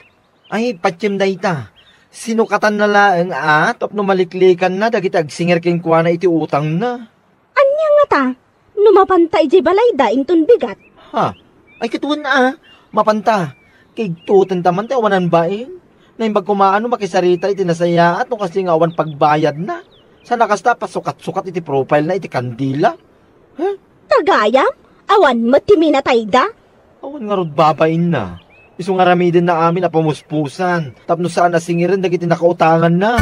Ay, patiem dayta. Sinukatanna laeng a tapno maliklikanna dagiti agsingir kenkuana iti utangna. Ania ngata? No mapanta idiay balayda inton bigat? Ha? Ay, ket wen a, mapanta. Kaigtutenta man ti awanan bain. Naimbag koma a no makisarita iti nasayaat no kasdi nga awan pagbayadna. Saan a kasta, pasukat-sukat iti profile-na iti kandila. Ha? Gagayam, awan met ti minatayda? Awan ngarud babainna. Isu nga aramidenna amin a pamuspusan tapno saan a singiren dagiti nakautanganna.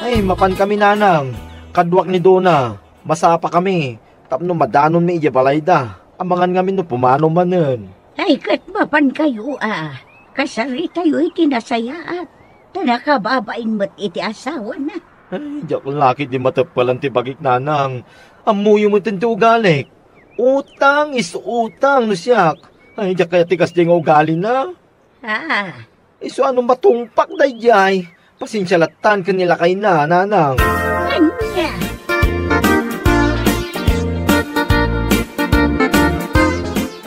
Ay, mapan kami, nanang. Kaduak ni Dona. Masapa kami tapno madanonmi idiay balayda. Amangan ngamin no pumano manen. Ay, ket mapankayo a kasaritayo iti nasayaat, ta nakababain met iti asawana. Ay, diak la ketdi mateppelan ti bagik, nanang. Ammoyo met ti ugalik. Utang is utang no siak. Ay, diak kayat ti kasdi nga ugalina. Ah. Isu a no matungpak daydiay, pasensia lattan ken ni lakayna, nanang. Ania?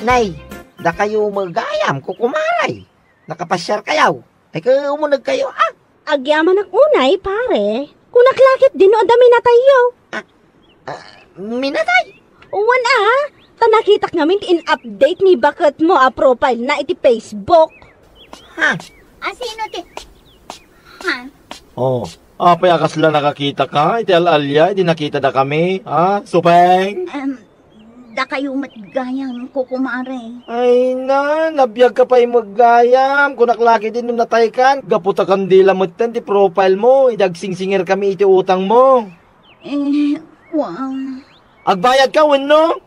Nay, dakayo met gayam, kukumaray. Nakapasiarkayo. Ay, ka, umunegkayo, ah. Agyamanak unay, pare. Kunak la ketdi no adda minatayyo. Ah, ah, minatay? Wen a, ta nakitak ngamin ti in-update ni baketmo a profile-na iti Facebook. Ha? A, sino ti, ha? Oh, apay a kasla nakakitaka iti al-alia idi nakitada kami, ha, Supeng? Em, Dakayo met gayam, kukumare. Ay na, nabiagka pay met gayam. Kunak la ketdi no nataykan. Gapu ta kandila metten ti profile-mo, idi agsingsingirkami iti utangmo. Eh, wa. Agbayadka wenno?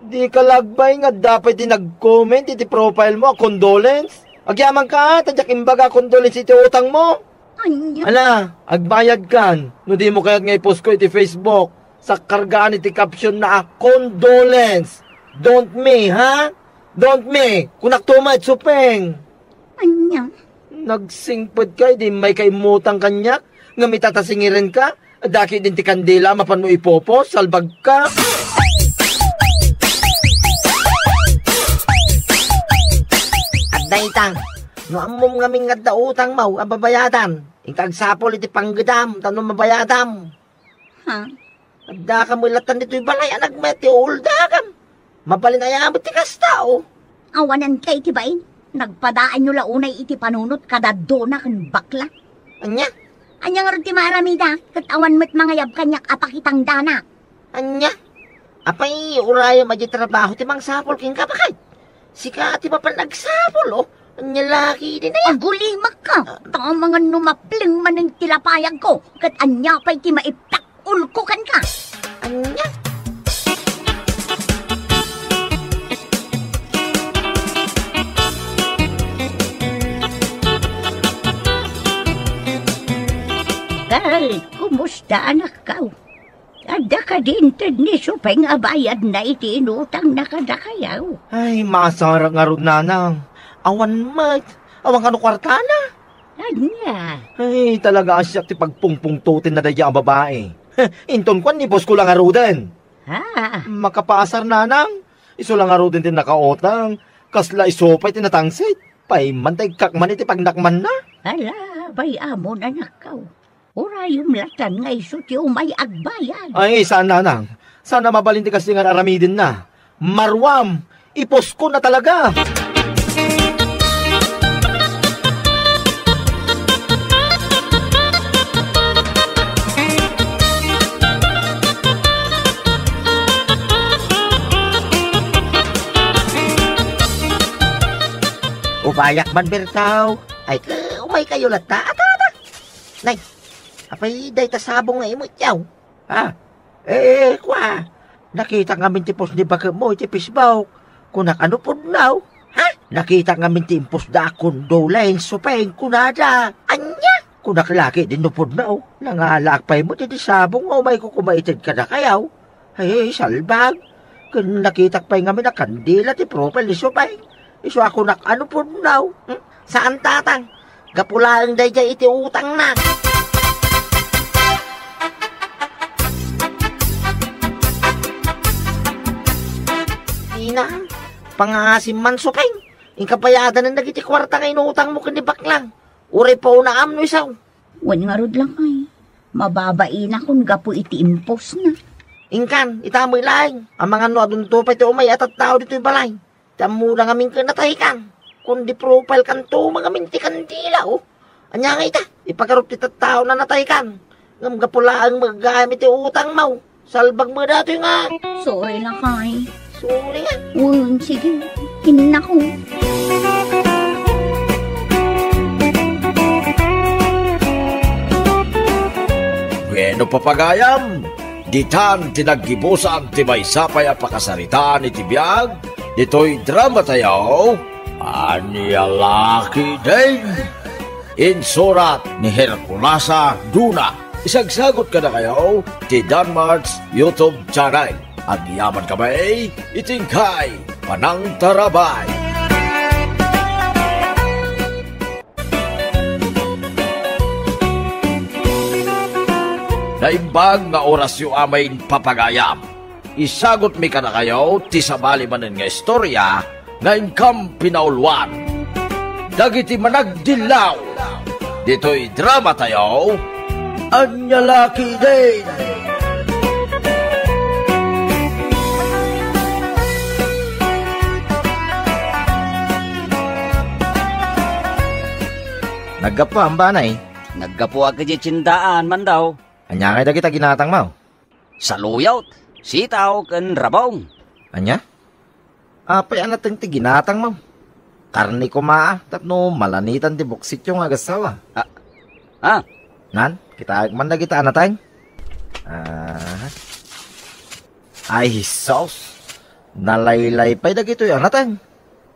Dika la agbain nga adda pay ti nag-comment iti profile-mo a condolence? Agyamanka, ta diak imbaga a condolence iti utangmo. Ania? Ala, agbayadkan. No dimo kayat nga i-post-ko iti Facebook, sakkargaan iti caption-na a condolence. Don't me, ha? Don't me. Kunakto met, Supeng. Ania? Nagsingpet ka, idi immayka immutang kaniak, ngem ita ta singirenka, adda ketdin ti kandila a mapanmo ipopost, salbagka. Adda ita, no ammom ngamin nga adda utangmo a babayadan, inka agsapul iti panggedam, tapno mabayadam. Ha? Addaka met lattan ditoy balay a nagmayat ti uuldagam. Mabalin aya met ti kasta, o? Awanen kay ti bain. Nagpadaanyo la unay iti panunot kada Dona ken bakla. Ania? Ania ngarud ti maaramida, ket awan met mangayab kaniak a pakitangdanak. Ania? Apay, urayem a diay trabaho ti mangsapul kenka, baket? Sika ti mapan agsapul, o? Ania la ketdin aya? Agulimakka! Ta amangan no mapleng manen ti lapayagko, ket ania pay ti maipakul-ko kenka? Ania? Gal, kumusta, anakko? Adda kadi inted ni Supeng a bayadna iti inutangna kadakayo? Ay, masarak ngarud, nanang. Awan met. Awan kano kuartana. Ania? Ay, talaga a siak ti pagpungpungtotenna daydiay a babai. Inton kuan, i-post-ko la ngaruden. Ha? Makapaasar, nanang. Isu la ngaruden ti nakautang. Kasla isu pay ti natangsit. Paimman ta ikkak man iti pagnakmanna. Ala, bay-amon, anakko. Urayem lattan nga isu ti umay agbayad. Ay, saan, nanang. Saan a mabalin ti kasdi nga ar-aramidenna. Maruam, i-post-ko na talaga. Ubayak man, Bertaw. Ay, ka, Ay, kayo latta, a, tata. Nay, apay dayta sabong nga imutyaw? Ah, eh, kua, nakitak ngamin ti post ni baketmo iti Facebook. Kunak, ano pudno? Ha? Nakitak ngamin ti impostda a condolence, Supeng, kunada. Ania? Kunak, laki din no pudno. Nangalaak pay met iti sabong nga umayko kumaited kadakayaw. Ay, salbag. Ken nakitak pay ngamin a kandila ti profile ni Supeng. Isu a kunak, ano pudno? Hmm? Saan, tatang? Gapu laeng daydiay iti utangna. Ina, pangasim man, Supeng. Inka bayadanen dagiti kuarta nga inutangmo ken ni Baklang. Uray paunam no isu. Wen ngarud, lakay. Mababainakon gapu iti impostna. Inkan, ita met laeng. Amangan no adunto pay ti umay a tattao ditoy balay. Ti ammona ngamin ken nataykan. Kundi profile kanto ngamin ti kandila, oh. Ania ngay ita? Ipagarup ti tattaona nataykan. Ngem gapu laeng met gayam iti utangmo. Salbag met datoy nga. Sorry, lakay. Sorry nga. Wen, sige. Innako. Bueno, papagayam, ditan ti naggibusan ti maysa pay a pakasaritaan iti biag ditoy dramatayo, Ania la ketdin? Insurat ni Herculasa Duna. Isagsagot kadakayo ti Danmart's YouTube channel. Agyamankami iti inkay panangtarabay. Naimbag nga orasyo amin, papagayam. Isagutmi kadakayo ti sabali manen nga istorya nga inkam pinauluan. Dagiti managdillaw ditoy dramatayo, Ania la ketdin? Naggapuam, Banay? Naggapuak idiay tiendaan, Mandaw. Ania ngay dagita ginatangmo? Saluyot, sitaw, ken rabong. Ania? Apay a nateng ti ginatangmo? Karne koma, a, tapno malanitan ti buksityo nga agassawa. Ah, ah. Nan, kitaek man dagita a nateng. Ah. Ay, Jesus! Nalaylay pay dagitoy a nateng.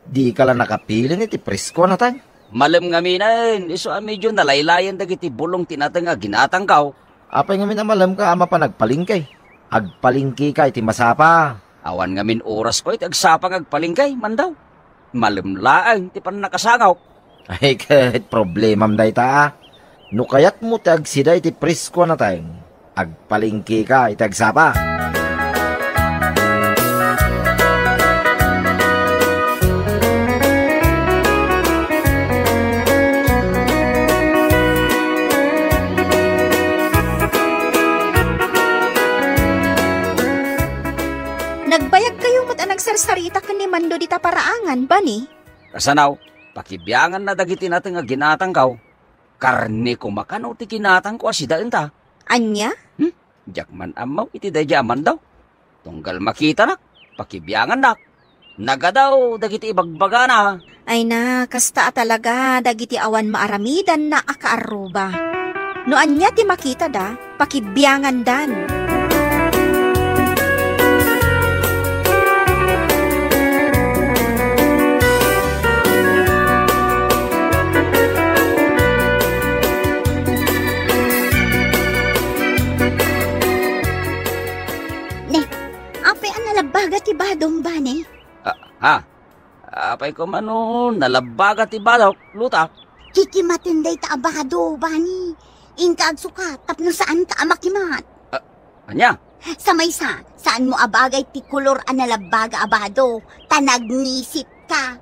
Dika la nakapilin iti presko a nateng. Malem ngaminen, isu a medio nalaylayen dagiti bulong ti nateng a ginatangko. Apay ngamin a malemka a mapan agpalengke? Agpalengkeka iti masapa. Awan ngamin orasko iti agsapa nga agpalengke, Mandaw. Malem laeng ti pannakasangok. Ay, ket problemam dayta, a. No kayatmo ti agsida iti presko a nateng, agpalengkeka iti agsapa. Nagbayagkayo met a nagsarsarita ken ni Mando dita paraangan, Bani? Kasano, pakibianganna dagiti nateng a ginatangko. Karne koma kano ti ginatangko a sidaenta. Ania? Hmm? Diak man ammo iti daydiay a Mandaw. Tunggal makitanak, pakibiangannak. Nagadaw dagiti ibagbagana. Ay na, kasta a talaga dagiti awan maaramidanna a kaarruba. No ania ti makitada, pakibiangandan. Ne, apay a nalabbaga ti badom, Bani? Ah, ha? Apay koma no nalabbaga ti badok, Luta? Kikimaten dayta a bado, Bani. Inka agsukat tapno saanka a makimat. Ah, ania? Sa maysa, saanmo a bagay ti kolor a nalabbaga a bado, ta nagnisit ka.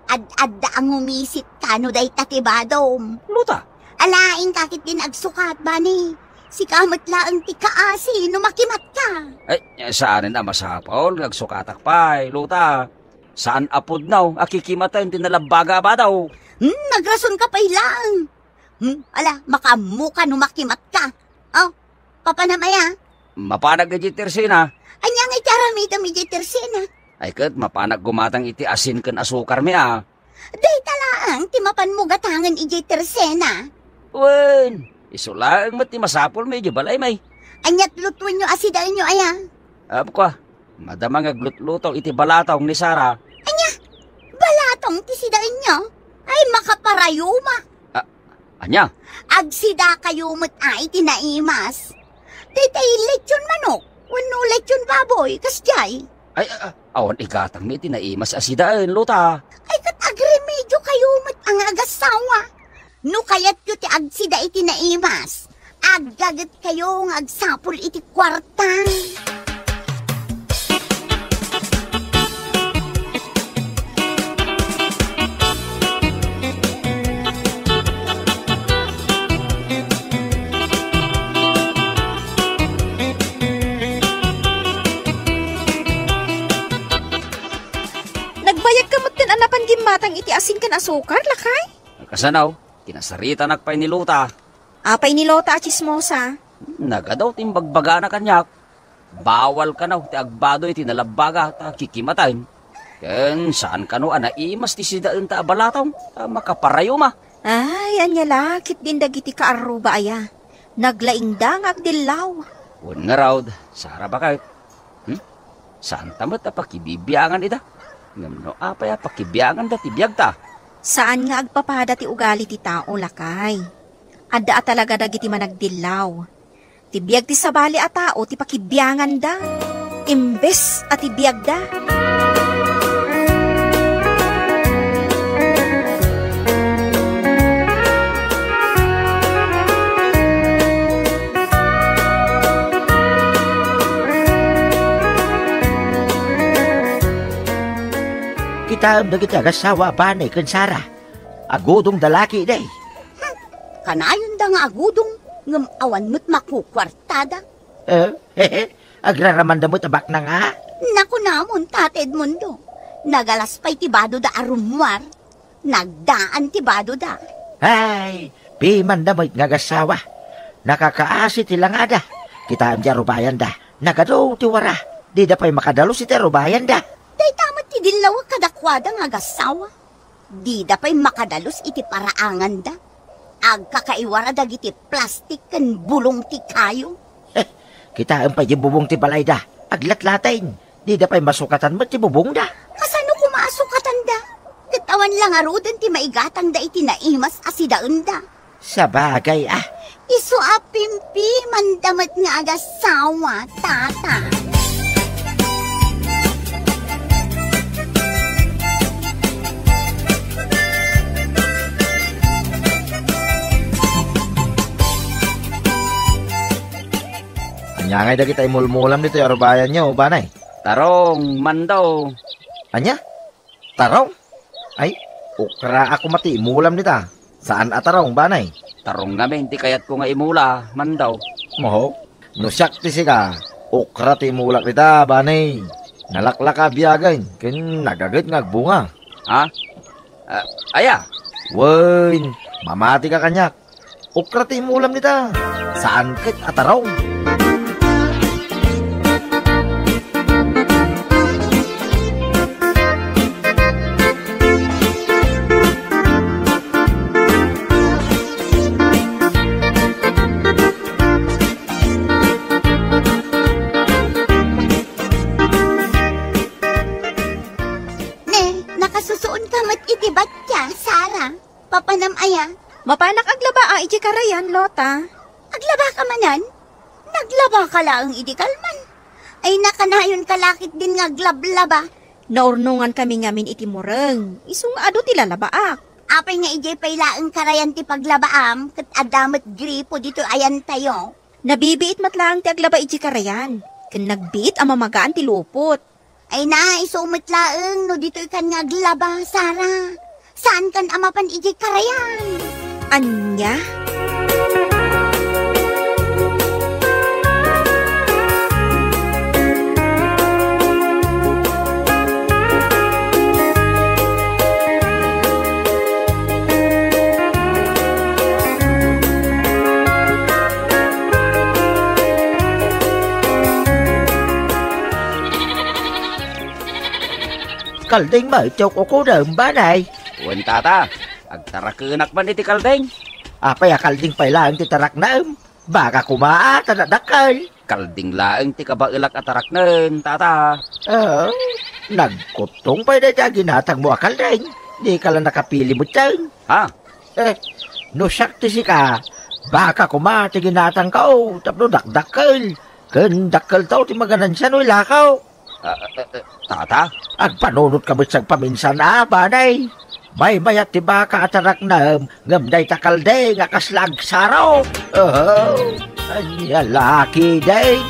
Ad-adda a ngumisit ka no dayta ti badom. Luta? Ala, inka ketdin agsukat, Bani. Sika met laeng ti kaasi no makimat ka. Ay, saanen a masapul nga agsukatak pay, Luta. Saan a pudno a kikimaten ti nalabbaga a bado. Hmm, nagrasonka pay laeng. Hmm, ala, makaammoka no makimatka. Oh, papanam aya? Mapanak idiay tersena. Ania nga iti aramidem idiay tersena? Ay ket, mapanak gumatang iti asin ken asukarmi a. Dayta la, balatang ti mapanmo gatangen idiay tersena. Wen, isu laeng met ti masapulmi idiay balaymi. Ania't lutuenyo a sidaenyo aya? Apko a, madama nga aglutlutong iti balatong ni Sara. Ania? Balatong ti sidaenyo? Ay, makaparayuma. A-, ania? Agsidakayo met a iti naimas. Daytay lechon manok, wenno lechon baboy, kasdiay. Ay, a-, a-, awan igatangmi iti naimas a sidaen, Lota. Ay, ket agremediokayo met a nga agassawa. No kayatyo ti agsida iti naimas, aggagetkayo nga agsapul iti kuarta. Nagbayagka metten a napan gimmatang iti asin ken asukar, lakay? Kasano? Kinasaritanak pay ni Lota. Apay ni Lota a tsismosa? Nagadu ti imbagbagana kaniak. Bawal kano ti agbado iti nalabbaga ta kikimaten. Ken saan kano a naimas ti sidaenta a balatong ta makaparayuma. Ay, ania la, ket din dagiti kaarruba aya. Naglaingda nga agdillaw. Wen ngarud, Sara, baket. Hmm? Saanta met a pakibibiangan ida. Ngem no apay a pakibianganda ti biagta? Saan nga agpapada ti ugali ti tao, lakay. Adda a talaga dagiti managdillaw. Ti biag ti sabali a tao ti pakibianganda, imbes a ti biagda. Kitaem dagiti agassawa a Bani ken Sara. Agudongda laki, day. Hmm, kanayonda nga agudong, ngem awan met makukuartada. Eh, agraramanda met a baknang a? Nakunamon, Tata Edmundo, nagalas pay ti badoda a rummuar. Nagdaan ti badoda. Ay, pimanda met nga agassawa. Nakakaasi ti langada. Kitaem ti arubayanda. Nagadu ti wara. Dida pay makadalus iti arubayanda. Dayta met ti dillawek kadakuada nga agassawa. Dida pay makadalus iti paraanganda. Agkakaiwara dagiti plastik ken bulong ti kayo. Eh, kitaem pay di bubong ti balayda. Aglatlating. Dida pay masukatan met ti bubongda. Kasano koma a sukatanda? Ket awan la ngaruden ti maigatangda iti naimas a sidaenda. Sabagay a. Isu a pimpimanda met nga agassawa, Tata. Ania ngay dagita imulmulam ditoy arubayanyo, Banay? Tarong, Mandaw. Ania? Tarong? Ay, okra a koma ti imulam dita. Saan a tarong, Banay? Tarong ngamin ti kayatko nga imula, Mandaw. Maho? No siak ti sika, okra ti imulak dita, Banay. Nalaklaka a biagen, ken nagaget nga agbunga. Ha? Ah, aya? Wen, mamatika kaniak. Okra ti imulam dita. Saan ket a tarong. Ne, nakasusuonka met iti batya, Sara. Papanam aya? Mapanak aglaba a idiay karayan, Lota. Aglabaka manen? Naglabaka laeng idi kalman. Ay, nakanayonka la ketdin nga aglablaba. Naurnongankami ngamin iti mureng. Isu nga adu ti lalabaak. Apay nga idiay pay laeng karayan ti paglabaam, ket adda met gripo ditoy ayantayo? Nabibiit met laeng ti aglaba idiay karayan, ken nagbiit a mamagaan ti lupot. Ay na, isu met laeng no ditoykan nga aglaba, Sara. Saankan a mapan idiay karayan. Ania? Kalding met ti ukukudem, Banay. Wen, Tata. Agtarakenak man iti kalding. Apay a kalding pay laeng ti taraknem? Baka koma a ta dakdakkel. Kalding laeng ti kabaelak a taraknen, tata. Oh, nagkuttong pay dayta a ginatangmo a kalding. Dika la nakapili metten. Ha? Eh, no siak ti sika, baka koma ti ginatangko tapno dakdakkel. Ken dakkelto ti maganansian no ilakaw. Ah, ah, ah, tata? Agpanunotka met sagpaminsan a, Banay. Maymayat ti baka a taraknem, ngem dayta kalding a kasla agsaro. Oh, ania la ketdin.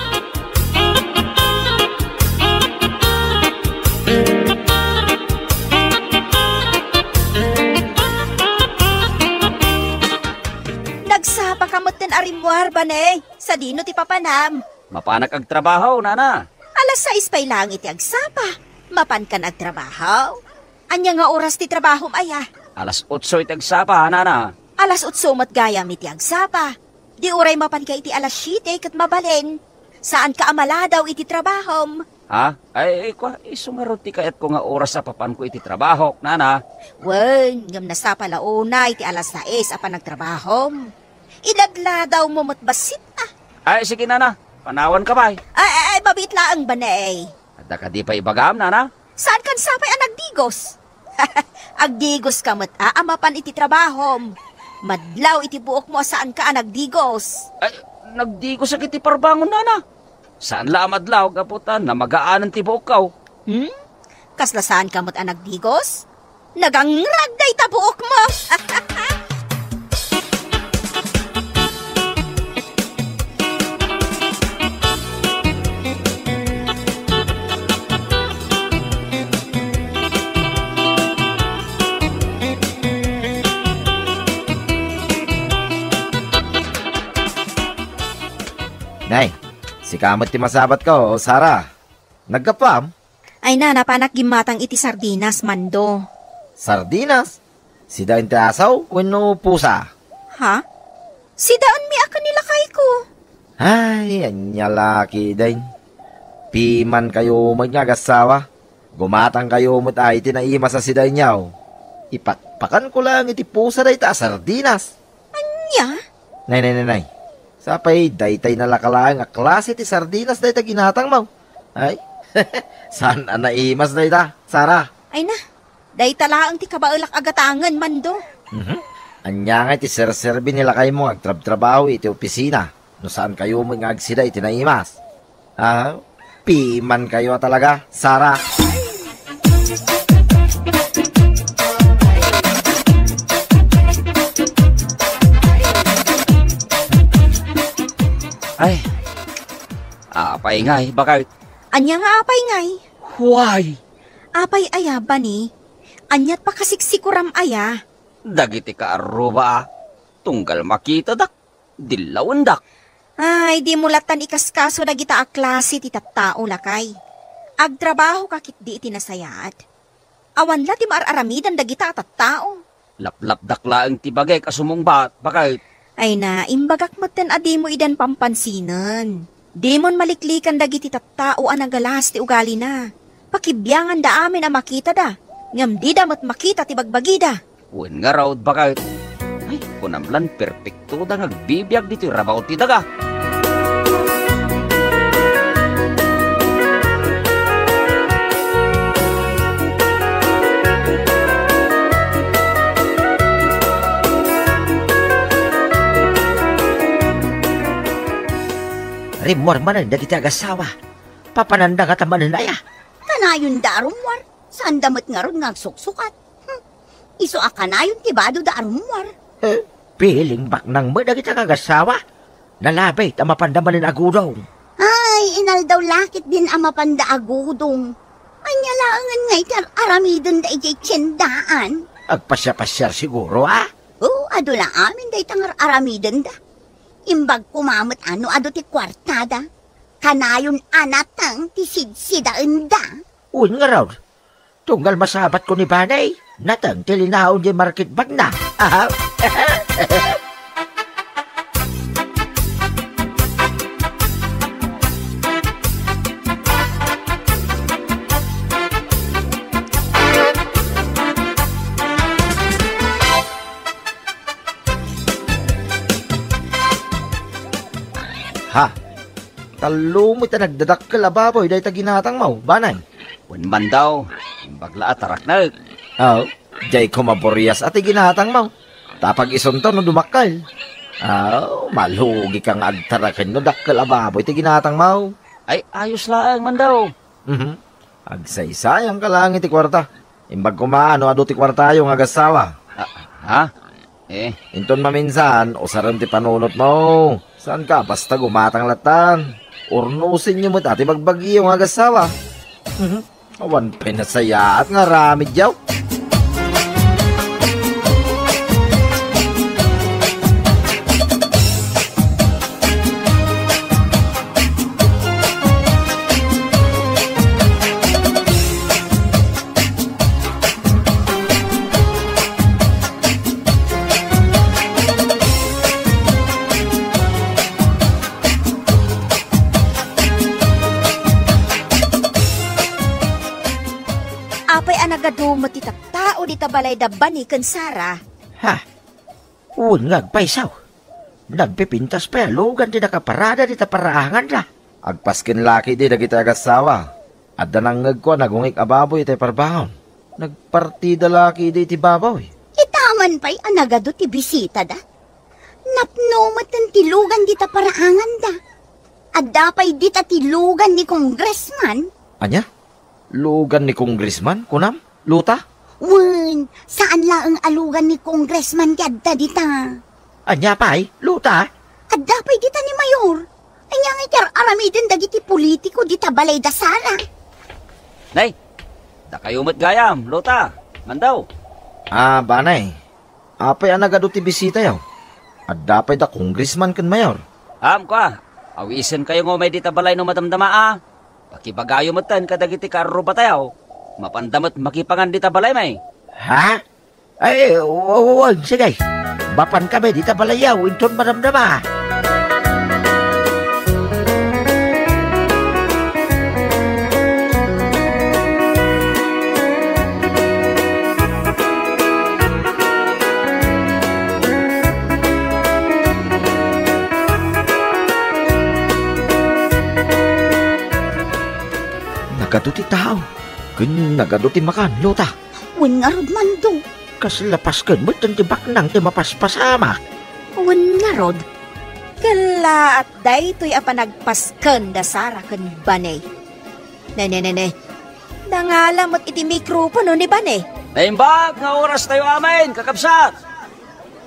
Nagsapaka metten a rimmuar, Banay. Sadino ti papanam? Mapanak agtrabaho, nana. Alas sais pay laeng iti agsapa. Mapankan agtrabaho? Ania nga oras ti trabahom aya? Alas otso iti agsapa, nana. Alas otso met gayam iti agsapa. Di uray mapanka iti alas siete ket mabalin. Saanka a maladaw iti trabahom. Ha? Ay, kua, isu ngarud ti kayatko nga oras a papanko iti trabahok, nana. Wen, ngem nasapa la unay ti alas sais a panagtrabahom. Iladladawmo met bassit a. Ay, sige, nana. Panawanka pay. Ay, ay, ay, mabiit laeng, Banay. Adda kadi pay ibagam, nana? Saankan sapay a nagdigos? Agdigoska met a, a mapan iti trabahom. Madlaw iti buokmo a saanka a nagdigos. Ay, nagdigosak iti parbangon, nana. Saan la a madlaw gapu ta namagaanan ti buokko. Hmm? Kasla saanka met a nagdigos? Nagangrag dayta buokmo. Nay, sika met ti masabatko, Sara. Naggapuam? Ay na, napanak gimmatang iti sardinas, Mando. Sardinas? Sidaen ti asaw wenno pusa? Ha? Sidaenmi a ken ni lakayko. Ay, ania la ketdin. Pimankayo met nga agassawa. Gumatangkayo met a iti naimas a sidaenyo. Ipakpakanko laeng iti pusa dayta a sardinas. Ania? Nay, nay, nay, nay. Sapay, daytay nalaka laeng a klase ti sardinas dayta ginatangmo. Ay, saan a naimas dayta, Sara? Ay na, dayta laeng ti kabaelak a gatangen, Mando. Mhm. Ania ngay ti serserbi ni lakaymo nga agtrabtrabaho iti opisina no saankayo met nga agsida iti naimas? Ah, pimankayo a talaga, Sara. Ay, apay ngay, bakit? Ania nga apay ngay? Why? Apay aya, Bani? Aniat pakasiksikuram aya? Dagiti kaarruba, a, tunggal makitadak, dillawendak. Ay, dimo lattan ikaskaso dagita a klase ti tattao, lakay. Agtrabahoka ketdi iti nasayaat. Awan la ti maar-aramiden dagita a tattao. Laplapdak laeng ti bagek a sumungbat, bakit? Ay na, imbagak metten a dimo idan pampansinen. Dimon maliklikan dagiti tattao a nagalas ti ugalina. Pakibianganda amin a makitada, ngem dida met makita ti bagbagida. Wen ngarud, bakit? Ay, kunam lan perpektoda nga agbibiag ditoy rabaw ti daga. Rimmuar manen dagiti agassawa. Papananda ngata manen aya? Kanayonda a rummuar. Saanda met ngarud nga agsuksukat. Hmm. Isu a kanayon ti badoda a rummuar. Eh, piling baknang met dagiti kagassawa. Nalabit a mapanda manen agudong. Ay, inaldaw la ketdin a mapanda agudong. Ania laengen ngay ti ar-aramidenda idiay tiendaan? Agpasiapasiar siguro, a? Oo, adu la amin dayta nga ar-aramidenda. Imbag koma met a no adu ti kuartada. Kanayon a nateng ti sidsidaenda. Wen ngarud, tunggal masabatko ni Banay, nateng ti linaon diay market bagna. Aha. Tallo met a nagdadakkel a baboy dayta ginatangmo, Banay. Wen man daw, imbag la a taraknek. Aw, diay koma burias a ti ginatangmo. Ta pag-isunto no dumakkel. Aw, malugika nga agtaraken no dakkel a baboy ti ginatangmo. Ay, ayos laeng man daw. Mhm. Agsaysayangka laeng iti kuarta. Imbag koma no adu ti kuartayo nga agassawa. Ah, ha? Eh. Inton maminsan, usarem ti panunotmo. Saanka basta gumatang lattan. Urnosenyo met a ti bagbagiyo nga agassawa. Mhm. Awan pay nasayaat nga aramidyo. Apay a nagadu met ti tattao dita balay da Bani ken Sara? Ha? Wen nga agpayso. Nagpipintas pay a lugan ti nakaparada dita paraanganda. Agpasken la ketdi dagiti agassawa. Adda nangngegko a nagungik a baboy iti parbangon. Nagpartida la ketdi iti baboy. Ita man pay a nagadu ti bisitada. Napno metten ti lugan dita paraanganda. Adda pay dita ti lugan ni Congressman. Ania? Lugan ni Congressman, kunam, Lota? Wen, saan laeng a lugan ni Congressman ti adda dita. Ania pay, Lota? Adda pay dita ni Mayor. Ania nga iti ar-aramiden dagiti politiko dita balay da Sara? Nay, dakayo met gayam, Lota. Mandaw. Ah, Banay. Apay a nagadu ti bisitayo? Adda pay da Congressman ken Mayor. Am, kua, awisenkayo nga umay dita balay no madamdama a. Pakibagayo metten kadagiti kaarrubatayo. Mapanda met makipangan dita balay, may. Ha? Ay, wa-, wa-, wa-, sige. Mapan kami dita balayyo, inton madamdama. Nagadu ti tao, ken nagadu ti makan, Lota. Wen ngarud, Mando. Kasla pasken met ti baknang ti mapaspasamak. Wen ngarud, kellaat daytoy a panagpasken da Sara ken Banay. Ne, ne, ne, ne. Nangala met iti mikropono ni Banay. Naimbag nga orastayo amin, kakabsat.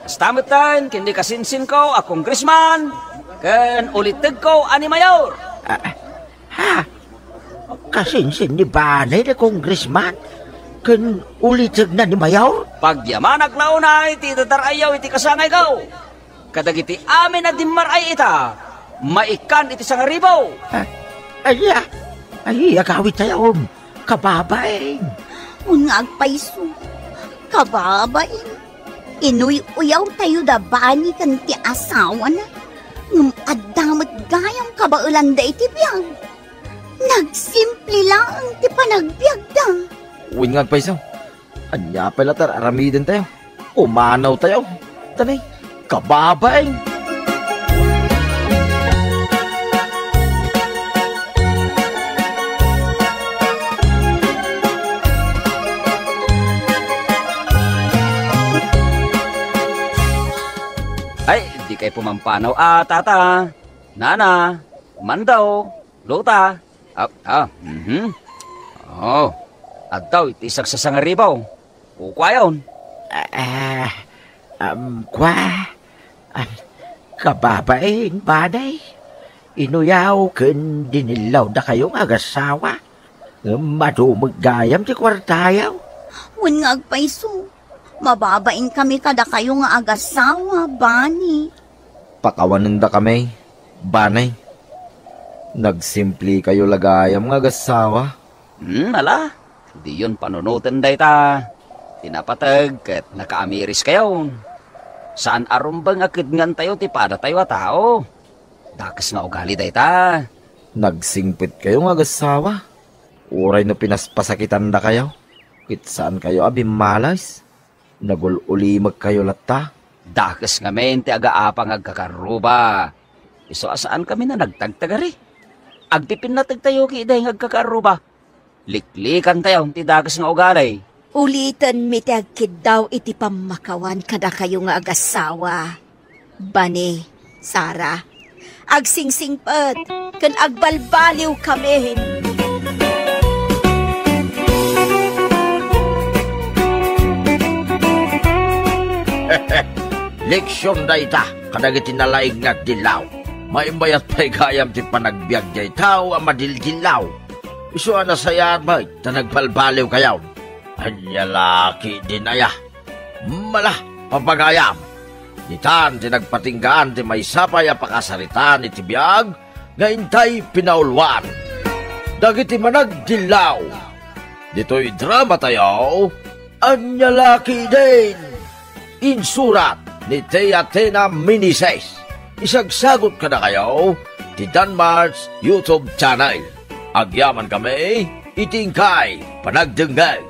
Kasta metten ken ni kasinsinko a congressman ken ulitegko a ni mayor. Ah, ha? Kasinsin ni Banay ni congressman ken ulitegna ni mayor? Pagyamanak la unay ti idadar-ayyo iti kasangayko. Kadagiti amin a dimmar-ay ita, maikkan iti sangaribu. Ah, aya, aya, agawidtayo, kababain. Wen nga agpayso, kababain. Inuy-uyawtayo da Banay ken ti asawana, ngem adda met gayam kabaelanda iti biag. Nagsimple laeng ti panagbiagda. Wen nga agpayso, ania pay la ti ar-aramidentayo? Umanawtayo. Tanay, kababain. Ay, dikay pumampanaw a, tata, nana, mandaw, Lota. Ah, ah, mhm. Oh, addaw iti saksasangaribu. Kukuayon. Ah, um, kua, um, kababain, Banay. Inuyaw ken dinillaw dakayo nga agassawa. Ngem adu met gayam ti kuartayo. Wen nga agpayso, mababain kami kadakayo nga agassawa, Banay. Pakawanendakami, Banay. Nagsimplekayo la gayam nga agassawa. Hmm, ala, diyon panunoten dayta. Ti napateg ket nakaamiriskayon. Saan a rumbeng a kedngantayo ti padatayo a tao. Dakes nga ugali dayta. Nagsingpetkayo nga agassawa. Uray no pinaspasakitankayo, ket saankayo a bimmalas. Nagul-ulimekkayo latta. Dakes ngamin ti agaapa nga agkakarruba. Isu a saankami a nagtagtagari. Agpipinnategtayo ketdi nga agkakaarruba. Liklikantayo ti dakes nga ugali. Ulitenmi ti agkiddaw iti pammakawan kadakayo nga agasawa. Bani, Sara, agsingsingpet ken agbalbaliwkamin. Leksion dayta kadagiti nalaing nga agdillaw. Maimbayat pay gayam ti panagbiag dayta a madildillaw. Isu a nasayaat met ta nagbalbaliwkayo. Ania la ketdin aya? Mala, papagayam. Ditan ti nagpatinggaan ti maysa pay a pakasaritaan iti biag nga intay pinauluan. Dagiti managdillaw. Ditoy dramatayo, Ania la ketdin? Insurat ni Tia Tena Minises. Isagsagut kadakayo ti Danmar's YouTube channel. Agyamankami iti inkay panagdengngeg.